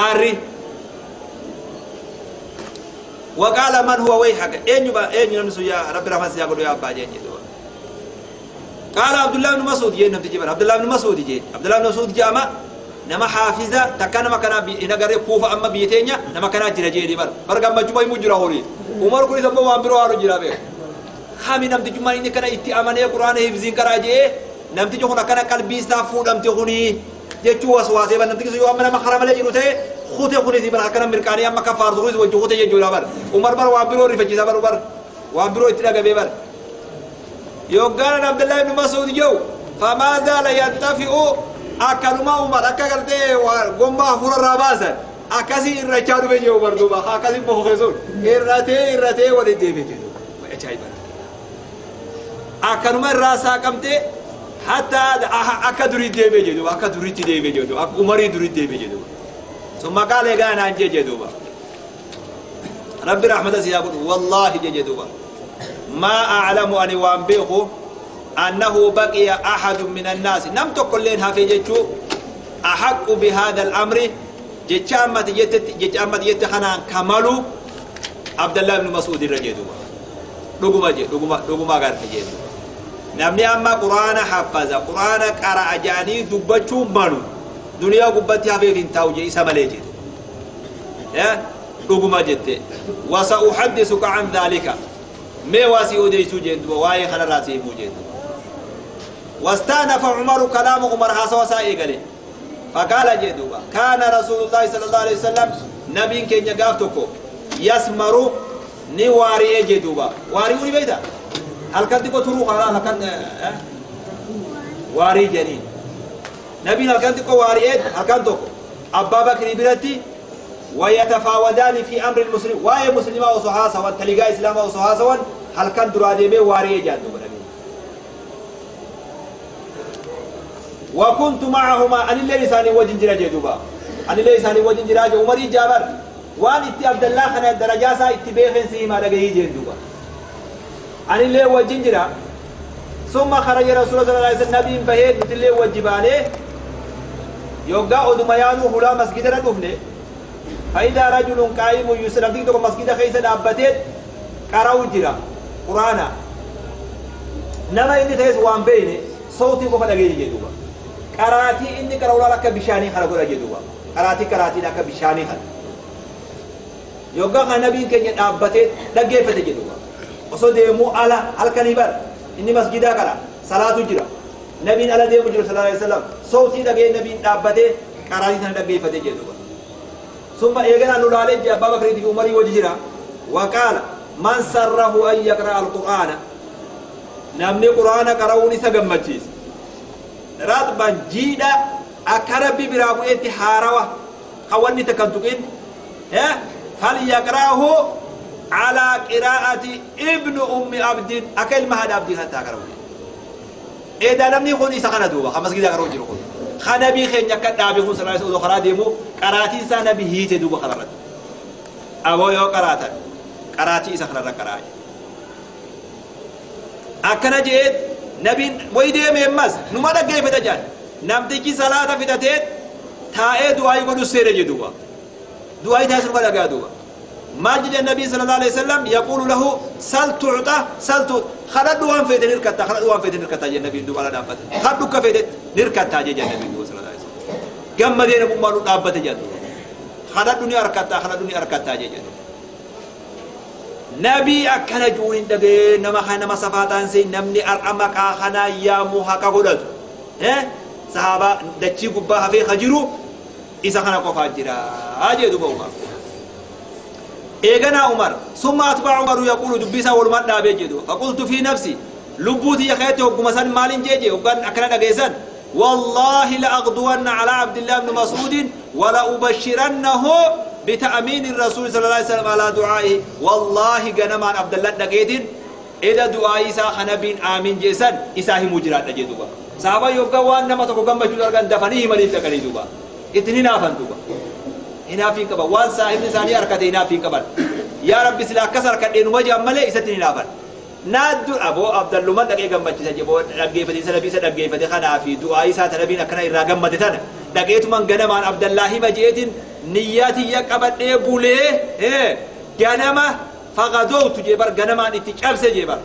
aarri. وقال من هو ويحك أين نمسو يا رب رحمة سيا يا أبا جين قال عبد الله بن مسعود جين نمتي جبر عبد الله بن مسعود جين عبد الله بن مسعود جامع نما حافظة تكنا ما كان إن غير كوفة أما بيتينيا نما كان جرا جين بر بركة مجموعة مجرا هوري عمر كل سبب وان برو هارو جرا به خامي نمتي جمعة إن كان إتي أمانة قرآن حفظين كرا جي نمتي جو هنا كان قلبي سافو نمتي هوني جتشو وسواسة بس نمتي كسيو أما نما خرام له جروته خوته خوني زي برا كنا مركاني أما كفار زوجي وجهه خوته يجوا بر عمر بر وان برو رفجي بر عمر وان برو إتلا جبي بر يوغان عبد الله بن مسعود جو فما زال ينتفئ أكلما عمر أكلته غمبا فور راباسا أكاسي الرجال بيجي عمر دوبا أكاسي بخوخزون إرته إرته ولدي بيجي أجايب أكلما راسا كمته حتى أكدري دي بيجي دوبا أكدري دي بيجي دوبا عمري دري دي بيجي دوبا ثم قال يغان عن جي دوبا ربي رحمة سيقول والله جي دوبا ما أعلم أن وانبيخو أنه بقي أحد من الناس نم تقولين هفي جيتشو أحق بهذا الأمر جيتشامة يتخنان كمالو عبد الله بن مسعود الرجي دوبا لقما جي لقما غارت جي دوبا نمني أما قرآن حفظ قرآن قرأ جاني دبتشو مالو دنيا قبتي هفي فين تاوجي إسا ملي جي لقما جيت وسأحدثك عن ذلك ما واسي أوديسو جندو واي خلا راسي مو جندو واستأنف عمر كلام عمر حاسا وسائي قال فقال جندو كان رسول الله صلى الله عليه وسلم نبي كن يغافتكو يسمر ني واري جندو واري وني بيدا هل كان تكو ترو خلا هل كان واري جنين نبي هل كان تكو واري هل كان تكو أبا بكر برتي ويتفاودان في أمر المسلم واي مسلمة وصحاسة وتلقى إسلام وصحاسة هل كان درادي واري جادو نبي وكنت معهما أن اللي لساني وجن جرا جدوبا أن اللي لساني وجن جرا عمري جابر وان اتي عبد الله خنا درجة سا اتباخن سيما لغي جدوبا أن اللي وجن جرا ثم خرج رسول الله صلى الله عليه وسلم نبي بهيد مثل اللي وجبانه يوغا أدميانو هلا مسجد ردفنه فإذا رجل قائم يسلم ديك مسجد خيسة دابتت قرأوا جرا قرآن نما إني تيس وان بيني صوتي قفا دقيني جدوبا قراتي إني قرأوا لك بشاني خلقوا جدوبا قراتي قراتي لك بشاني خلق يوغا نبي كن دابتت دقيفة جدوبا وصو ديمو على الكنيبر إني مسجد قرأ صلاة جرا نبي على ديمو جرا صلى الله عليه وسلم صوتي دقي نبي دابتت قراتي دقيفة جدوبا ثم إيغنا نولالي أبا بكر في عمر وجهرا وقال من سره أن يقرأ القرآن نمني قرآن قرأوني سغمچيس راتبا جيدا أكربي برابو إتي حاروة خواني تكنتقين فليقرأه على قراءة ابن أم عبد أكل مهد عبد حتى قرأوني إذا نمني خوني سخنا دوبا خمس كده قرأوا جرو خنبي خين يكاد دابي خون سلايس أو خرا ديمو قراتي سنبي هيته دوبا خرارت أبو يو قراتا قراتي إسا خرارت قراتي أكنا جيت نبي ويدي ميمز نما دقي فتجان نمتكي صلاة فتتت تائه دعائي قدو سيرجي دوبا دعائي تاسر قد دوبا ماجد النبي صلى الله عليه وسلم يقول له سل تعطى سل تعطى خلد وان فيد نركتا خلد وان فيد نركتا يا النبي دوبا لا دابت خلد كفيد نركتا يا النبي صلى الله عليه وسلم كم مدينة بمالو دابت يا خلد دنيا أركتا خلد دنيا أركتا يا نبي أكنا جوين دبي نما خنا ما صفاتان سي نمني أرأمك آخنا يا موحكا قدرت صحابة دتشي قبها في خجرو إذا خنا قفا جرا أجي دوبا عمر إيغنا عمر ثم أتبع عمر يقول دبيسا والمرء دابي جدو فقلت في نفسي لبوتي يا خيتي وقمسان مالين جيجي وقال أكنا دقيسان والله لأغدون على عبد الله بن مسعود ولأبشرنه بتأمين الرسول صلى الله عليه وسلم على دعائه والله غنمان عبد الله دقيتين إذا دعائي سا خنبين آمين جيسان إساهي مجرات جدوبا صحابة يوقع وان نما تقو غم بجو أرغان دفنيه مليف دقني دوبا اتنين آفن دوبا Hinaafiin qaban waan saahibni isaanii harkate hinaafiin qaban. Yaa Rabbi sila akkas harkadhee numa jedhan malee isatti hin hinaafan. Naaddu aboo Abdalluman dhaqee gammachiisa jeboo dhaggeeffate isa nabii isa dhaggeeffate kanaa fi du'aa isaa nabiin akkana irraa gammade tana dhaqeetuman ganamaan Abdallaa hima jeetiin niyyaa tiyya qabadhee bulee ganama faqadootu jee bar ganamaan itti cabse jee bar.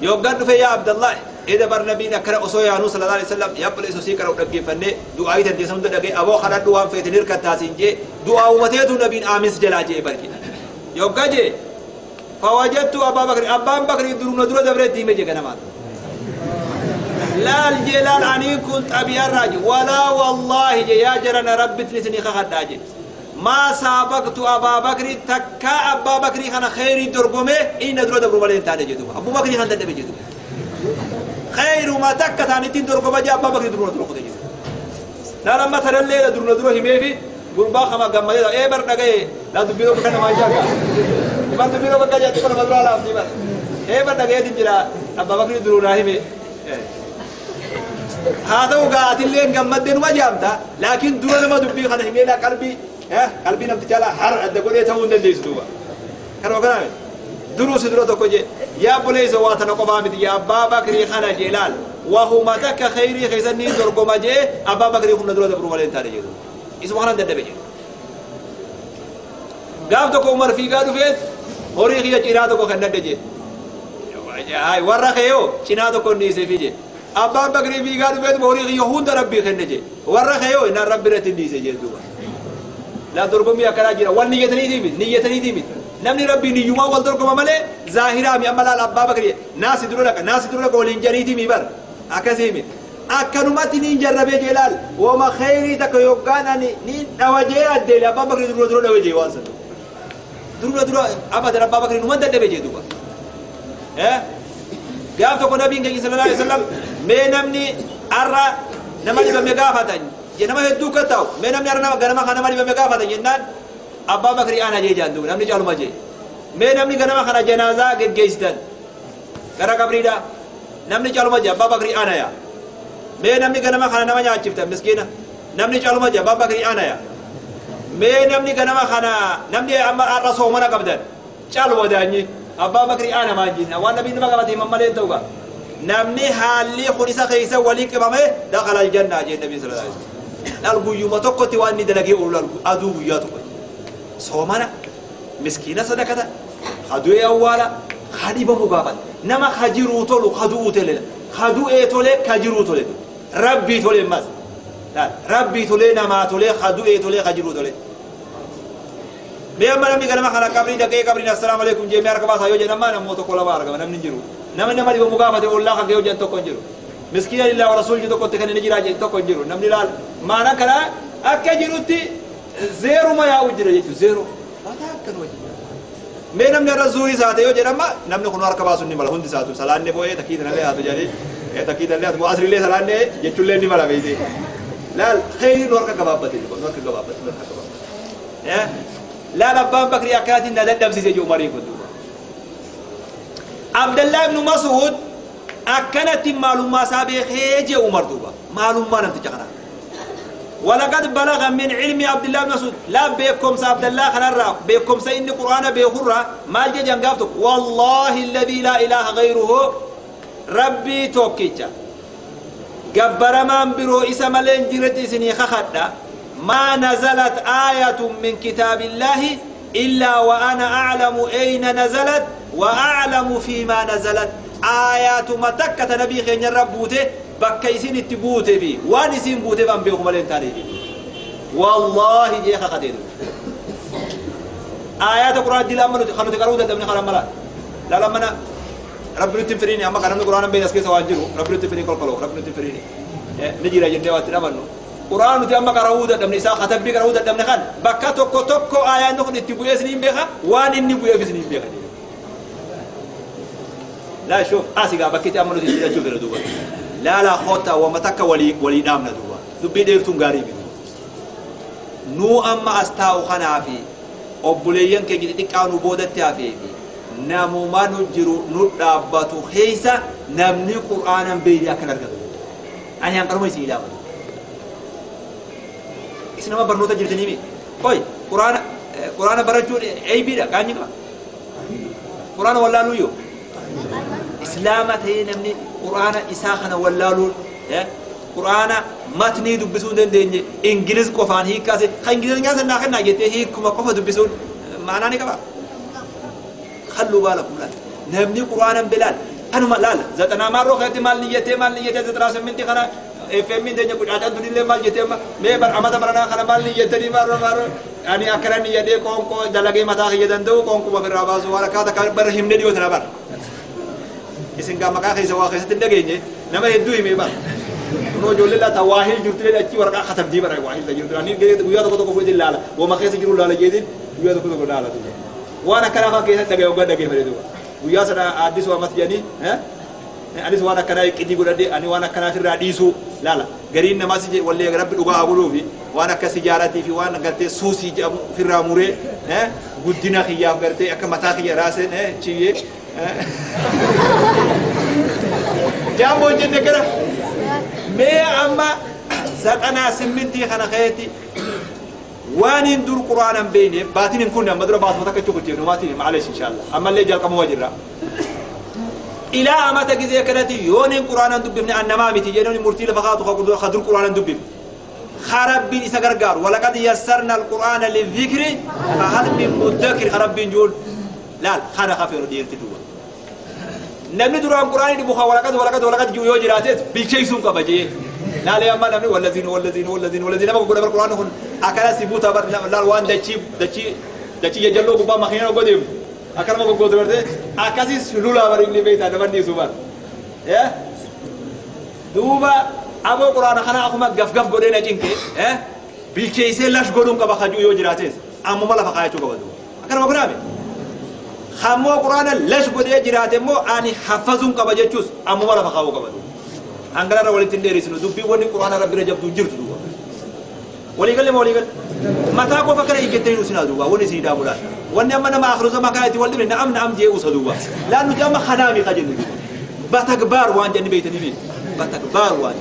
Yoggaan dhufe yaa Abdallah eda bar nabiin akkana osoo yaanuu sallallahu alaihi wasallam yaa obboleessa osii qara'u dhaggeeffannee du'aa tanteessa hunda dhagee aboo kadhadhu waan feetin hirkattaasiin jee du'aa uumateetu nabiin aamis jalaa jee bar jee. Yoggaa jee فوجدت أبا بكر أبان بكر درون درون دبرت ديمة جنمان لا الجلال أني كنت أبي الراجل ولا والله يا جرنا ربي تنسني خداجي ما سابقت أبا بكر تكا أبا بكر خنا خيري درقمه إن درون دبر ولين تاني جدوب أبو بكر خنا دبر جدوب خير ما تكا تاني تين درقمه جا أبا بكر درون درون خداجي لا لما ترى الليلة درون درون همي في غربا خما جمّا إيه برناجي لا تبيرو بكنا ما جاك Iban dubbii bakka jaatti kun nama duraa laaftii bara. Eeba dhageetiin jira Abbaa Bakri duruu naa hime. Haa ta'u gaatillee gammaddee numa jaamta laakiin dura nama dubbii kana himee laa qalbii qalbii namtichaa laa har adda godhee ta'uu hin dandeessu duuba. Kanuma kanaa miti. Duruu si dura tokko jee yaa buleessa waa tana qofaa miti yaa Abbaa Bakrii kana jee laal wahuma takka khayrii keessa ni dorgoma jee Abbaa Bakrii humna dura dabruu malee hin taane jedhu. Isuma kanan dadhabe jedhu. Gaaf tokko Umar fiigaa dhufeet horii kiyya cinaa tokko kan nadde jee. Warra keeyoo cinaa tokko inni isee fi jee. Abbaan Bakrii fiigaa dhufeet horii kiyya hunda rabbii kenne jee. Warra keeyoo innaan rabbi irratti inni isee jee duuba. Laa dorgommii akkanaa jira waan niyyataniitii miti niyyataniitii miti. Namni rabbii niyyumaa wal dorgoma malee zaahiraa mi amma laal Abbaa Bakrii naasi dura dhaqa naasi dura dhaqa waliin janiitii mi bar akkasii miti. Akkanumatti niin jarrabee jee laal wama khayrii takka yoggaan ani niin dhawa jee addeele Abbaan Bakrii dura dura dhawa jee waan sana. Dura dura abadan Abbaa Bakrii numan dadhabe jee duuba. Gaaf tokko nabiin keenya sallallahu alaihi wasallam mee namni arra nama dhibame gaafatan jee nama hedduu kan ta'u mee namni arra ganama kana nama dhibame gaafatan jennaan Abbaa Bakrii ana jee jaan duuba namni caaluma jee. Mee namni ganama kana janaazaa geggeessitan gara qabriidha namni caaluma jee Abbaa Bakrii ana yaa. Mee namni ganama kana nama nyaachiftan miskiina namni caaluma jee Abbaa Bakrii ana yaa. Mee namni ganama kana namni amma arra soomana qabdan caaluma daanyi Abbaa Bakrii ana maan jinna waan nabiin nama qabate himan malee ta'u gaa namni haalli kun isa keessa walii qabame dakhala aljannaa jee nabiin sallallahu alaihi wasallam. Laal guyyuma tokkotti waan inni dalagee oolu aduu guyyaa tokkotti soomana miskiina sadaqata hadu'ee awwaala kadhibamu gaafata nama kajiruu tolu kadu'uu tole kadu'ee tole kajiruu tole rabbii tole mas rabbii tole namaa tole kadu'ee tole kajiruu tole. Mee amma namni ganama kana qabrii dhaqee qabriin assalaamu alaikum jee mee harka baasaa yoo jedhan maa namoota tokko lama argama namni hin jiru. Namni nama dhibamu gaafate ollaa kan ga'e jedhan tokko hin jiru. Miskiina lillaa wa rasuul jedhu tokkotti kan inni jiraa jedhu tokko hin jiru. Namni laal maana kana akka jirutti zeeruma yaa'u jira jechuudha zeeroo. Mataa akkanuma jira. Mee namni irra zuurii isaate yoo jedhama namni kun harka baasu ni mala hundi isaatu salaanne boo'ee takkii tanallee haatu jedhee takkii tanallee haatu asrillee salaanne jechuullee ni mala beekte. Laal khayrii nu harka gabaabbate nu harka gabaabbate nu harka gabaabbate. Laal Abbaan Bakrii akkanaatiin na dadhabsiise jedhu Umariin kun duuba. Abdallah ibnu Mas'ud akkanatti maalummaa isaa beekee jee Umar duuba maalummaa namticha kanaa. ولقد بلغ من علم عبد الله بن مسعود لا بكم عبد الله خنرا بكم سين قرآن بخرا ما الجن قافتك والله الذي لا إله غيره ربي توكيتشا جبر من برو إسم الإنجيل سني خخدا ما نزلت آية من كتاب الله إلا وأنا أعلم أين نزلت وأعلم فيما نزلت آيات ما تكت نبي خين ربوته bakka isin itti buute fi waan isin buuteef an beeku malee hin taane wallahi jee kakatee aayaata quraan dila amma nuti kan nuti qaruu dadhabne kana mala laala mana rabbi nutti hin firiini amma kan namni quraan hin beekne as keessa waan jiru rabbi nutti hin firiini kolkoloo rabbi nutti hin firiini ni jira jennee waa itti dhabannu quraan nuti amma qaruu dadhabne isaa katabbii qaruu dadhabne kan bakka tokko tokko aayaanni kun itti bu'ee isiniin beeka waan inni bu'eef isiniin beeka laa shuf asigaa bakki itti amma nuti itti jechuu fedha duuba لا لا خوتا ومتك ولي ولي دامنا دوبا دبي ديرتون غاري بي نو اما استاو خنافي اوبليين كي ديقانو بودتي افي نامو ما نجرو ندابتو خيسا نمني قرانا بيدي اكن ارغدو اني ان قرمي سيدا Isin nama barnoota jirtanii mi? Qoy quraana quraana barachuun eeybiidha qaanyi qaba. Quraana wallaaluu yoo islaama ta'ee namni quraana isaa kana wallaaluun quraana matnii dubbisuu hin dandeenye ingiliz qofaan hiikkaase kan ingilizanyaa sanaa kennaa jettee hiikuma qofa dubbisuun maanaa ni qaba. Khalluu baalakum laal namni quraana bilaal kanuma laal zaxanaa maarroo keessatti maal niyyattee maal niyyattee zaxanaa simminti kana FM teenya qucaacaan tunillee maal jettee amma mee bar amata baranaa kana maal niyyattanii maarroo maarroo ani akkana niyyadhee qoonqoo dalagee mataa kiyya danda'u qoonquma ofirraa baasu waan akkaata kan bara himne dhiyoo tana bara. Isin gaa maqaa keessa waa keessatti hin dhageenye nama hedduu himee bara. Kunoo ijoollee laata waahil jirtu jedhe achii waraqaa katabdii bara waahil jirtu ani guyyaa tokko tokko fuudhee laala wama keessa jiru laala jeetiin guyyaa tokko tokko laala duuba. Waan akkanaa fa'aa keessatti dhaga'e waggaa dhaggeeffate duuba. Guyyaa sana addisuu ammas jedhanii anis waan akkanaa qiddii godhadhe ani waan akkanaa ofirraa dhiisuu laala gariin namaas wallee rabbi dhugaa haa godhuufi waan akka sijaaratii fi waan gartee suusii jedhamu ofirraa muree guddina kiyyaaf gartee akka mataa kiyya raaseen ciyyee jaammoo jenne gara mee amma zaxanaa simmintii kana keetti waan hin dur quraanan beeyne baatiin hin kunne amma dura baatuma takka chukucheef numaatiin maalesh inshaallah ammallee jalqabuma jirra ilaa amata gizee kanatti yoon hin quraanan dubbifne annamaa miti jedhani murtii lafa kaatu ka dur quraanan dubbifne خربين إسا غرغار ولقد يسرنا القرآن للذكر فهل من مدكر خربين جول لا خنا خفير ديرتي دوا نمني دران قرآن دي بخا ولقد ولقد ولقد جو يجراتت بالشيء قبجي لا لا ما نمني والذين والذين والذين والذين ما قول القرآن هن أكلا سيبوتا بر لا وان دچي دچي دچي يجلو غبا مخينا غديم أكلا ما قول درته أكاسي سلولا بر إني بيت أنا بني سوبر يا دوبا أبو قرآن خنا أخو ما قف قف قدينا جنك بالكيسة لاش قدوم كبا خجو يجراتس أمو ما لفقايا شو كبدو أكلا ما قرآن خمو قرآن لاش قدي جرات مو أني حفظهم كبا جتشوس أمو ما لفقاو كبدو هنگلا رولي تندري سنو دبي وني قرآن ربي رجب دو جرت دوا ولي قال ما ولي قال ما تاكو فكر يجتني وسنا دوا وني سيدا بولا وني أما نما آخر زمان كانت ولد نعم نعم جي وسدوا لأنه جام خنامي خجل بتكبر وان جنبي بيتني بي بتكبر وان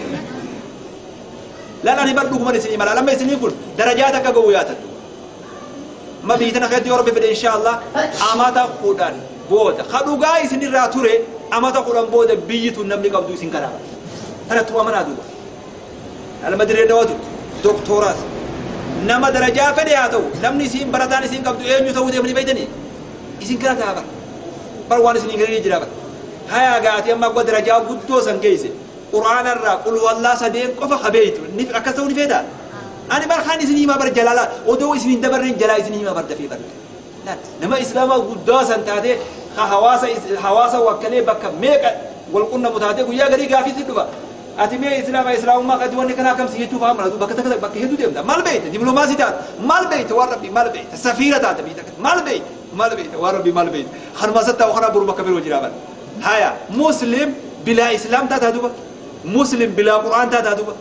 لا لا نبرد لكم نسني ملا لما يسني يقول درجاتك قوياتك ما بيتنا خير يا ربي إن شاء الله أماتا خدان بود خدوا جاي سني راتوري أماتا خدان بود بيتو نملك عبدو سين كلام أنا توا من أدو أنا ما أدري دوادو دكتورات نما درجة فدياتو نمني سين براتان سين قبضو إيه نيوتو دي من بيتني سين كلا تابع بروان سين إنجليزي جرابة هيا قاعد يما قد درجة قدو سنكيسه قرآن الرا قل والله صديق قف خبيت نف أكثروني فيدا أنا برخاني سني ما بر جلالة ودو سنين دبرين جلال سني ما بر دفي بر لا نما إسلام قداس أنت هذه حواسة حواسة وكله بك ميك والقرن متعدد ويا غري قافي تدبا أتمي إسلام إسلام ما قد واني كنا كم سيجوا فهم رادو بك تك بك هدو ديم مال بيت دبلوماسي تات مال بيت وربي مال بيت سفيرة تات بيتك مال بيت مال بيت وربي مال بيت خرمزة وخرا برو بك بيرو هيا مسلم بلا إسلام تات هدوبا مسلم بلا قرآن تات هدوبا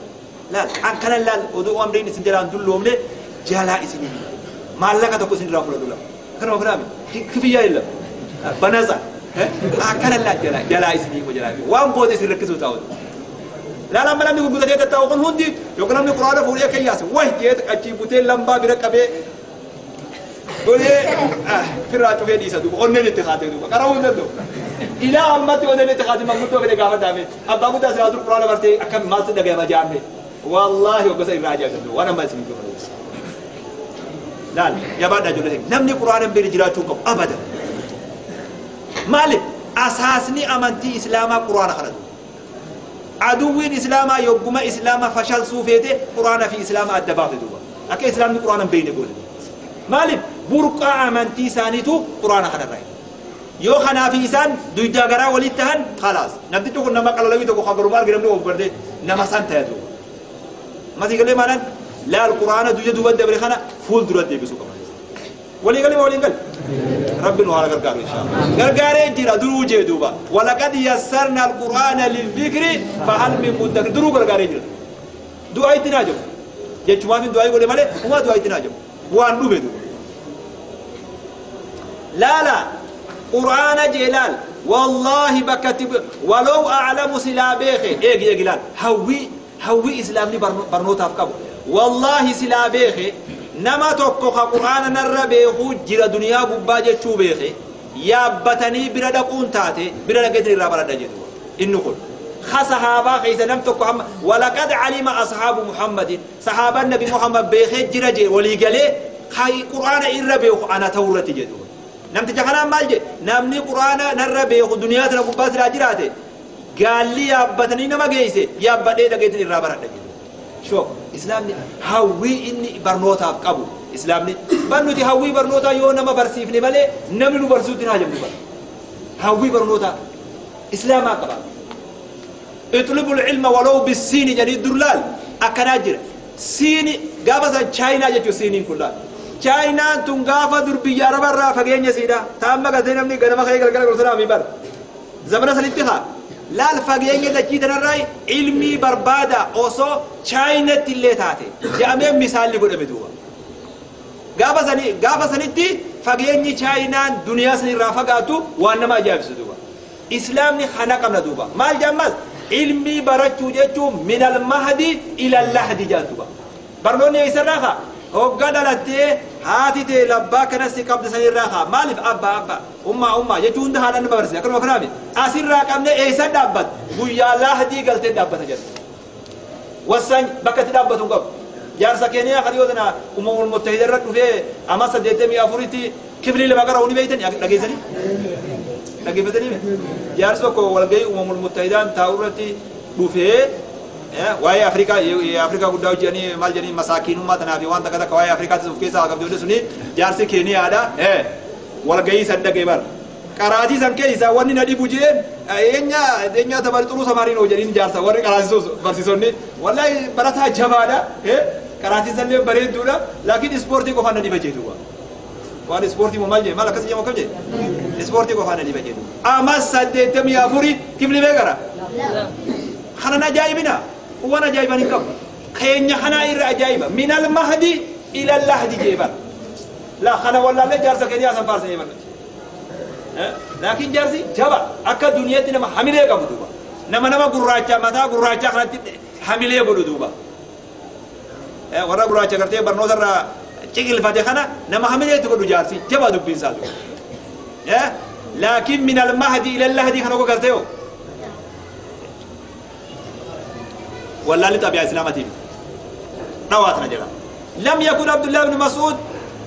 لا عن كان لا ودو أمرين سنجلان دلهم له جلا إسنين ما لك تكو سنجلان فلا دولا كنا كنا كفية إلا بنزا كان لا جلا جلا إسنين وجلا وان بود إسنين ركزوا تاود لا لا ما لم يكن قد يتتاوقن هندي يقول لهم القرآن فوريا كياس واه جيت أجيبوتين لمبا بركبه قولي في راتو في ديسا دوب أونني تخاطر دوب كراون دوب إلى أمتي أونني تخاطر ما قلت أبدا قامت دامي أبا قلت أسرع القرآن برتي أكم ما تدقى ما جامي والله وقصة إراجع دوب وأنا ما أسمع دوب لا يا بعد أجل نمني قرآن برجلاتكم أبدا مالك أساسني أمنتي إسلاما قرآن خرج عدوين إسلاما يقوم إسلاما فشل صوفيته قرآن في إسلاما الدباغ دوبا أكي إسلام قرآن بين يقول مالك برقع أمنتي سانيتو قرآن خرج يو خنا في إنسان دويدا غرا وليتهن خلاص نبدي تقول نما قالوا لي تقول خبر مار غيرم لو برده نما سانت يا ما تيجي مالن لا القرآن دويدا دوبا دبر خنا فول درت دي بسو كمان ولي قال ولي قال ربي نوارا غرغار إن شاء الله غرغار جرا درو جي دوبا ولقد يسرنا القرآن للذكر فهل من مدكر درو غرغار جرا دعاء تناجم جچما في دعاء غولي مالي وما دعاء تناجم وان دوبه دوبا لا لا قرآن جلال والله بكتب ولو أعلم سلابيخ إيه إيه جلال هوي هوي إسلام لي برنوتا فكابو Wallaahi silaa beeke nama tokko ka qur'aana narra beekuu jira duniyaa gubbaa jechuu beeke yaabbatanii bira dhaquun taate bira dhaqeetin irraa baradha jedhu inni kun ka sahaabaa keessa nam tokko amma walaqad calima ashaabu Muhammadin sahaabaan nabi Muhammad beekee jira jee walii galee ka qur'aana irra beeku ana ta'uu irratti jedhu. Namticha kanaan maal jedhe namni qur'aana narra beeku duniyaa tana gubbaa silaa jiraate gaalli yaabbatanii nama geesse yaabbadhee dhaqeetin irraa baradha jedhu. Shoo islaamni hawwii inni barnootaaf qabu islaamni bar nuti hawwii barnootaa yoo nama barsiifne malee namni nu barsiisutti hin hajamnu bar hawwii barnootaa islaamaa qaba. Itlubul ilma walaw bisiini jedhanii dur laal akkanaa jira. Siini gaafa san chaayinaa jechuun siiniin kun laal. Chaayinaan tun gaafa dur biyya arabarraa fageenya siidha. Taamma gatee namni ganama ka'ee galgala gorsanaa mi bar. Zamana sanitti haa. Laal fageenya dachii tanarraa ilmii barbaada osoo chaayinatti illee taate jedhamee misaalli godhame duuba. Gaafa sanitti fageenyi chaayinaan duniyaa sanirraa fagaatu waan nama ajaa'ibsiisu duuba. Islaamni kana qabna duuba. Maal jedhamas ilmii barachuu jechuun minal mahdi ila lahdi jedhan duuba. Barnoonni eessarraa kaa? Hogga dhalattee haati tee labbaa kanas si qabde sanirraa kaa. Maaliif abbaa abbaa ummaa ummaa jechuun hunda haadhaan nama barsiisa. Akkanuma kanaami asirraa qabne eessan dhaabbata? Guyyaa lahdii galtee dhaabbata jedhu. Wassaan bakka itti dhaabbatu hin qabu. Jaarsa Keeniyaa kan dhiyoo tana Ummamul Muttahida irra dhufee amma 84tti kiflii lama qara'uu ni beeytanii dhageessanii? Dhaggeeffatanii? Jaarsi tokko walgahii Ummamul Muttahidaan taa'u irratti dhufee waa'ee Afrikaa Afrikaa guddaa hojjetanii maal jedhanii masaakiinummaa tanaa fi waan takka takka waa'ee Afrikaattis of keessaa qabdi suni jaarsi Keeniyaadha. Walgahii san dhagee bara. Qaraatii san keessaa wanni na dhibu jeen eenyaa tabari xuruu samaariin hoo jedhiin jaarsa warri qaraasisus barsiisonni wallahi barataa jabaadha. Qaraatiin sanillee bareedduudha laakiin ispoortii qofaan na dhiba jeetu. Waan ispoortii moo maal jee maal akkasii jedhamu akkam jee ispoortii qofaan na dhiba jeetu. Amma 84 kifli meeqara? Kanan ajaa'ibina waan ajaa'iban hin qabu. Keenya kanaa irra ajaa'iba minal mahdi ila lahdi jee bara. La kana wallaallee jaarsa keenya asan faarsanii bara. Laakiin jaarsi jaba akka duniyaatti nama hamilee qabu duuba. Nama gurraacha mataa gurraachaa kanatti hamilee godhu duuba. Warra gurraacha gartee barnoota irraa ciqilfate kana nama hamileetti godhu jaarsi jaba dubbiin isaa duuba. Laakiin minal mahdi ila lahdi kana gartee hoo. Wallaalli xabiyaa islaamaatiin dhawaatna jedha. Lam yakun Abdullah ibn Mas'ud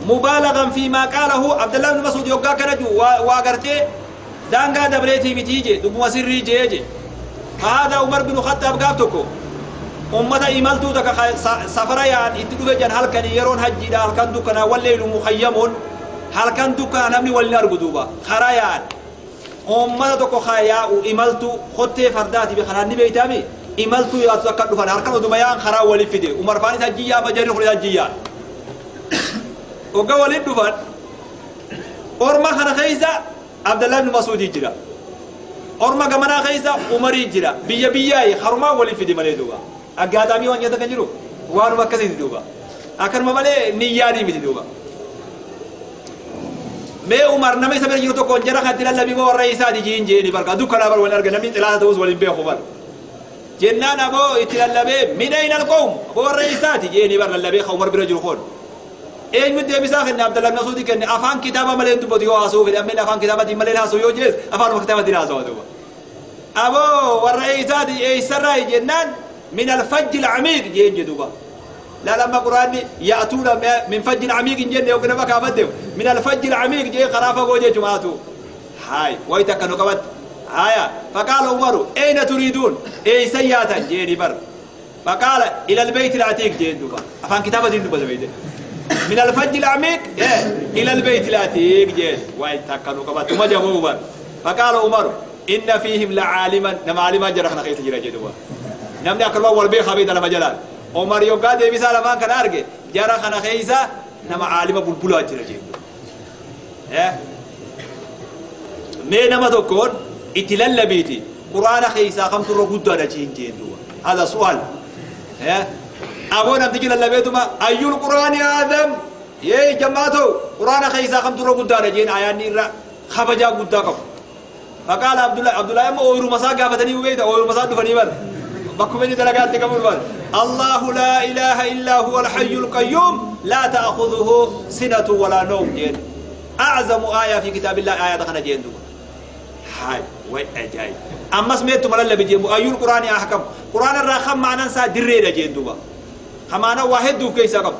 مبالغا فيما قاله. عبد الله بن مسعود يوغا كنجو واغرتي دانغا دبريتي متيجي دبو سري جيجي. هذا عمر بن الخطاب قابتكو أمة إمالتو تك سفر يان اتدوبة جن هل كان يرون حجي دا هل كان دكنا والليل مخيمون هل كان دكنا نمني والنار قدوبة خرايان أمة تكو خيا وإمالتو خطي فرداتي بخناني بيتامي إمالتو يا تذكر دفن هل كان دميان خرا ولي فيدي عمر فاني حجي يا مجري خري حجي يا وقال ولد دفن أورما خنا خيزة عبد الله بن مسعود يجرا أورما كمانا خيزة عمر يجرا بيا بيا خرما ولي فيدي مالي دوبا أقادامي وان يدا كنجرو وانو مكسي دوبا أكن ما مالي نياني ميتي دوبا مي عمر نمي سبر جرو تو كونجرا خدنا النبي مو الرئيس دي جين جيني بركة دوكنا بر وين أرجع نمي تلاته توز ولين بيه خبر جنان أبو إتلا النبي من أين القوم أبو الرئيس دي جيني بر النبي عمر برجل خون eenyu deebisaa kenne Abdallah ibn Mas'uud kenne afaan kitaaba malee dubbatu yoo haasa'uu fedhe ammeen afaan kitaabatiin malee haasa'u yoo jees afaanuma kitaabatiin haasa'u duuba. Aboo warra eessaati eessarraa jennaan min alfajji alcamiiq jeen jedhuuba. Laal amma quraanni ya'tuuna min fajji alcamiiq hin jenne yookiin nama kaafadde min alfajji alcamiiq jee karaa fagoo jechumaatu. Haay wayita akka nu qabatte. Haya faqaala Umaru ayna turiiduun eessa yaatan jeeni bar. Faqaala ila albeyti alcatiiq jeen duuba afaan kitaabatiin dubbata beeyte. من الفج العميق إلى البيت العتيق جيل واي تكنوا قبط ما جابوا فقال عمر إن فيهم لعالما نما عالما جرحنا خيس جرا جدوا نمني أكرم والبي خبيد لما جلال عمر يوقع دي بيسال ما كان أرجع جرحنا خيسا نما عالما بلبلا جرا جدوا مين نما تكون اتلال بيتي قرآن خيسا خمس ركود على جين جدوا هذا سؤال أبونا بتجي للبيتما أي القرآن يا آدم يا جماعته قرآن خيسا خمس ركود على جين آيان نيرا خبجا قدامك فقال عبد الله ما أورو مسا قافتني وبيته أورو مسا دفني بر Bakkuma inni dalagaatti qabu barbaada. Allahu laa ilaaha illaa huwa alhayyul qayyuum laa ta'khudhuhu sinatu walaa nawm jeen. A'zamu aayaa fi kitaabillahi aayata kana jeen duuba. Haay way ajaa'ib. Ammas meettuma lallabe jeen ayyul quraani ahkam. Quraana irraa kan ma'anaan isaa dirreedha jeen duuba. Kamaana waa hedduu of keessaa qabu.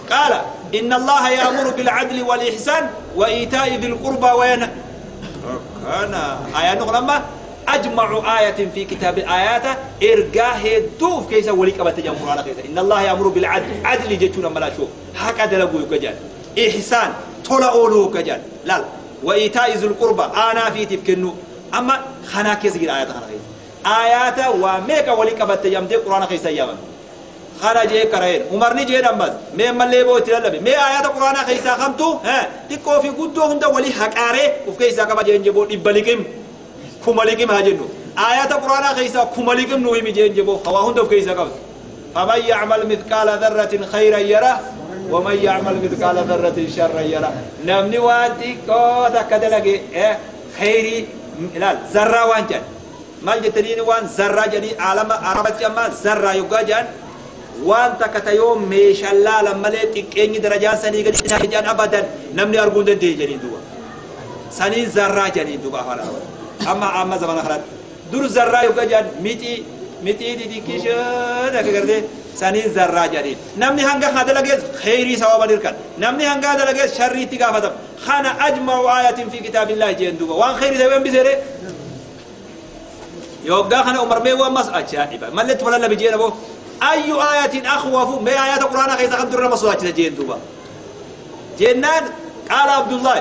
قال إن الله يأمر بالعدل والإحسان وإيتاء ذي القربى وينهى كان آية نقول أجمع آية في كتاب الآيات إرجاه دوف كيسا وليك أبا تجمع على كيسا إن الله يأمر بالعدل عدل جتونا ملا شوف هكذا لقوا كجال إحسان طلع أولو كجال لا وإيتاء ذي القربى أنا في تفكنو أما خنا كيس غير آيات خنا كيسا آيات وميكا وليك أبا تجمع قرآن كيسا يا خنا جه كرهين عمر ني جه نماز مي ملي بو تلالبي مي آيات القرآن خيسا خمتو ها تكو في قدو هند ولي حقاره وف كيسا كما جين جبو دبلكم كمالكم هاجنو آيات القرآن خيسا كمالكم نوي مي جين جبو خوا هند وف كيسا كم فمن يعمل مثقال ذرة خيرا يره ومن يعمل مثقال ذرة شرا يره نمني واتي كو تكدلغي خيري لا ذرة وانجن مال جتنين وان ذرة جني عالم عربت أما ذرة يوجان waan takka ta yoo meeshaan laalan malee xiqqeenyi darajaan sanii gadi jedhan abadan namni arguu hin dandeenye jedhanii duuba. Sanii zarraa jedhanii duuba afaan arabaa. Amma amma zamana kanatti dur zarraa yookaan jedhan mixii mixii xixiqqishoon akka gartee sanii zarraa jedhanii. Namni hanga kana dalagees kheyrii sawaaba dirqan. Namni hanga dalagees sharrii itti gaafatama. Kana ajma'u aayatin fi kitaabillaahi jedhan duuba. Waan kheyrii ta'e waan biseere. Yoggaa kana Umar mee waan mas ajaa'iba. Mallee tuma lallabi jeen aboo. أي آية أخوف ما آيات القرآن خيزة خمد الرمى صلاة جين دوبا جنان قال عبد الله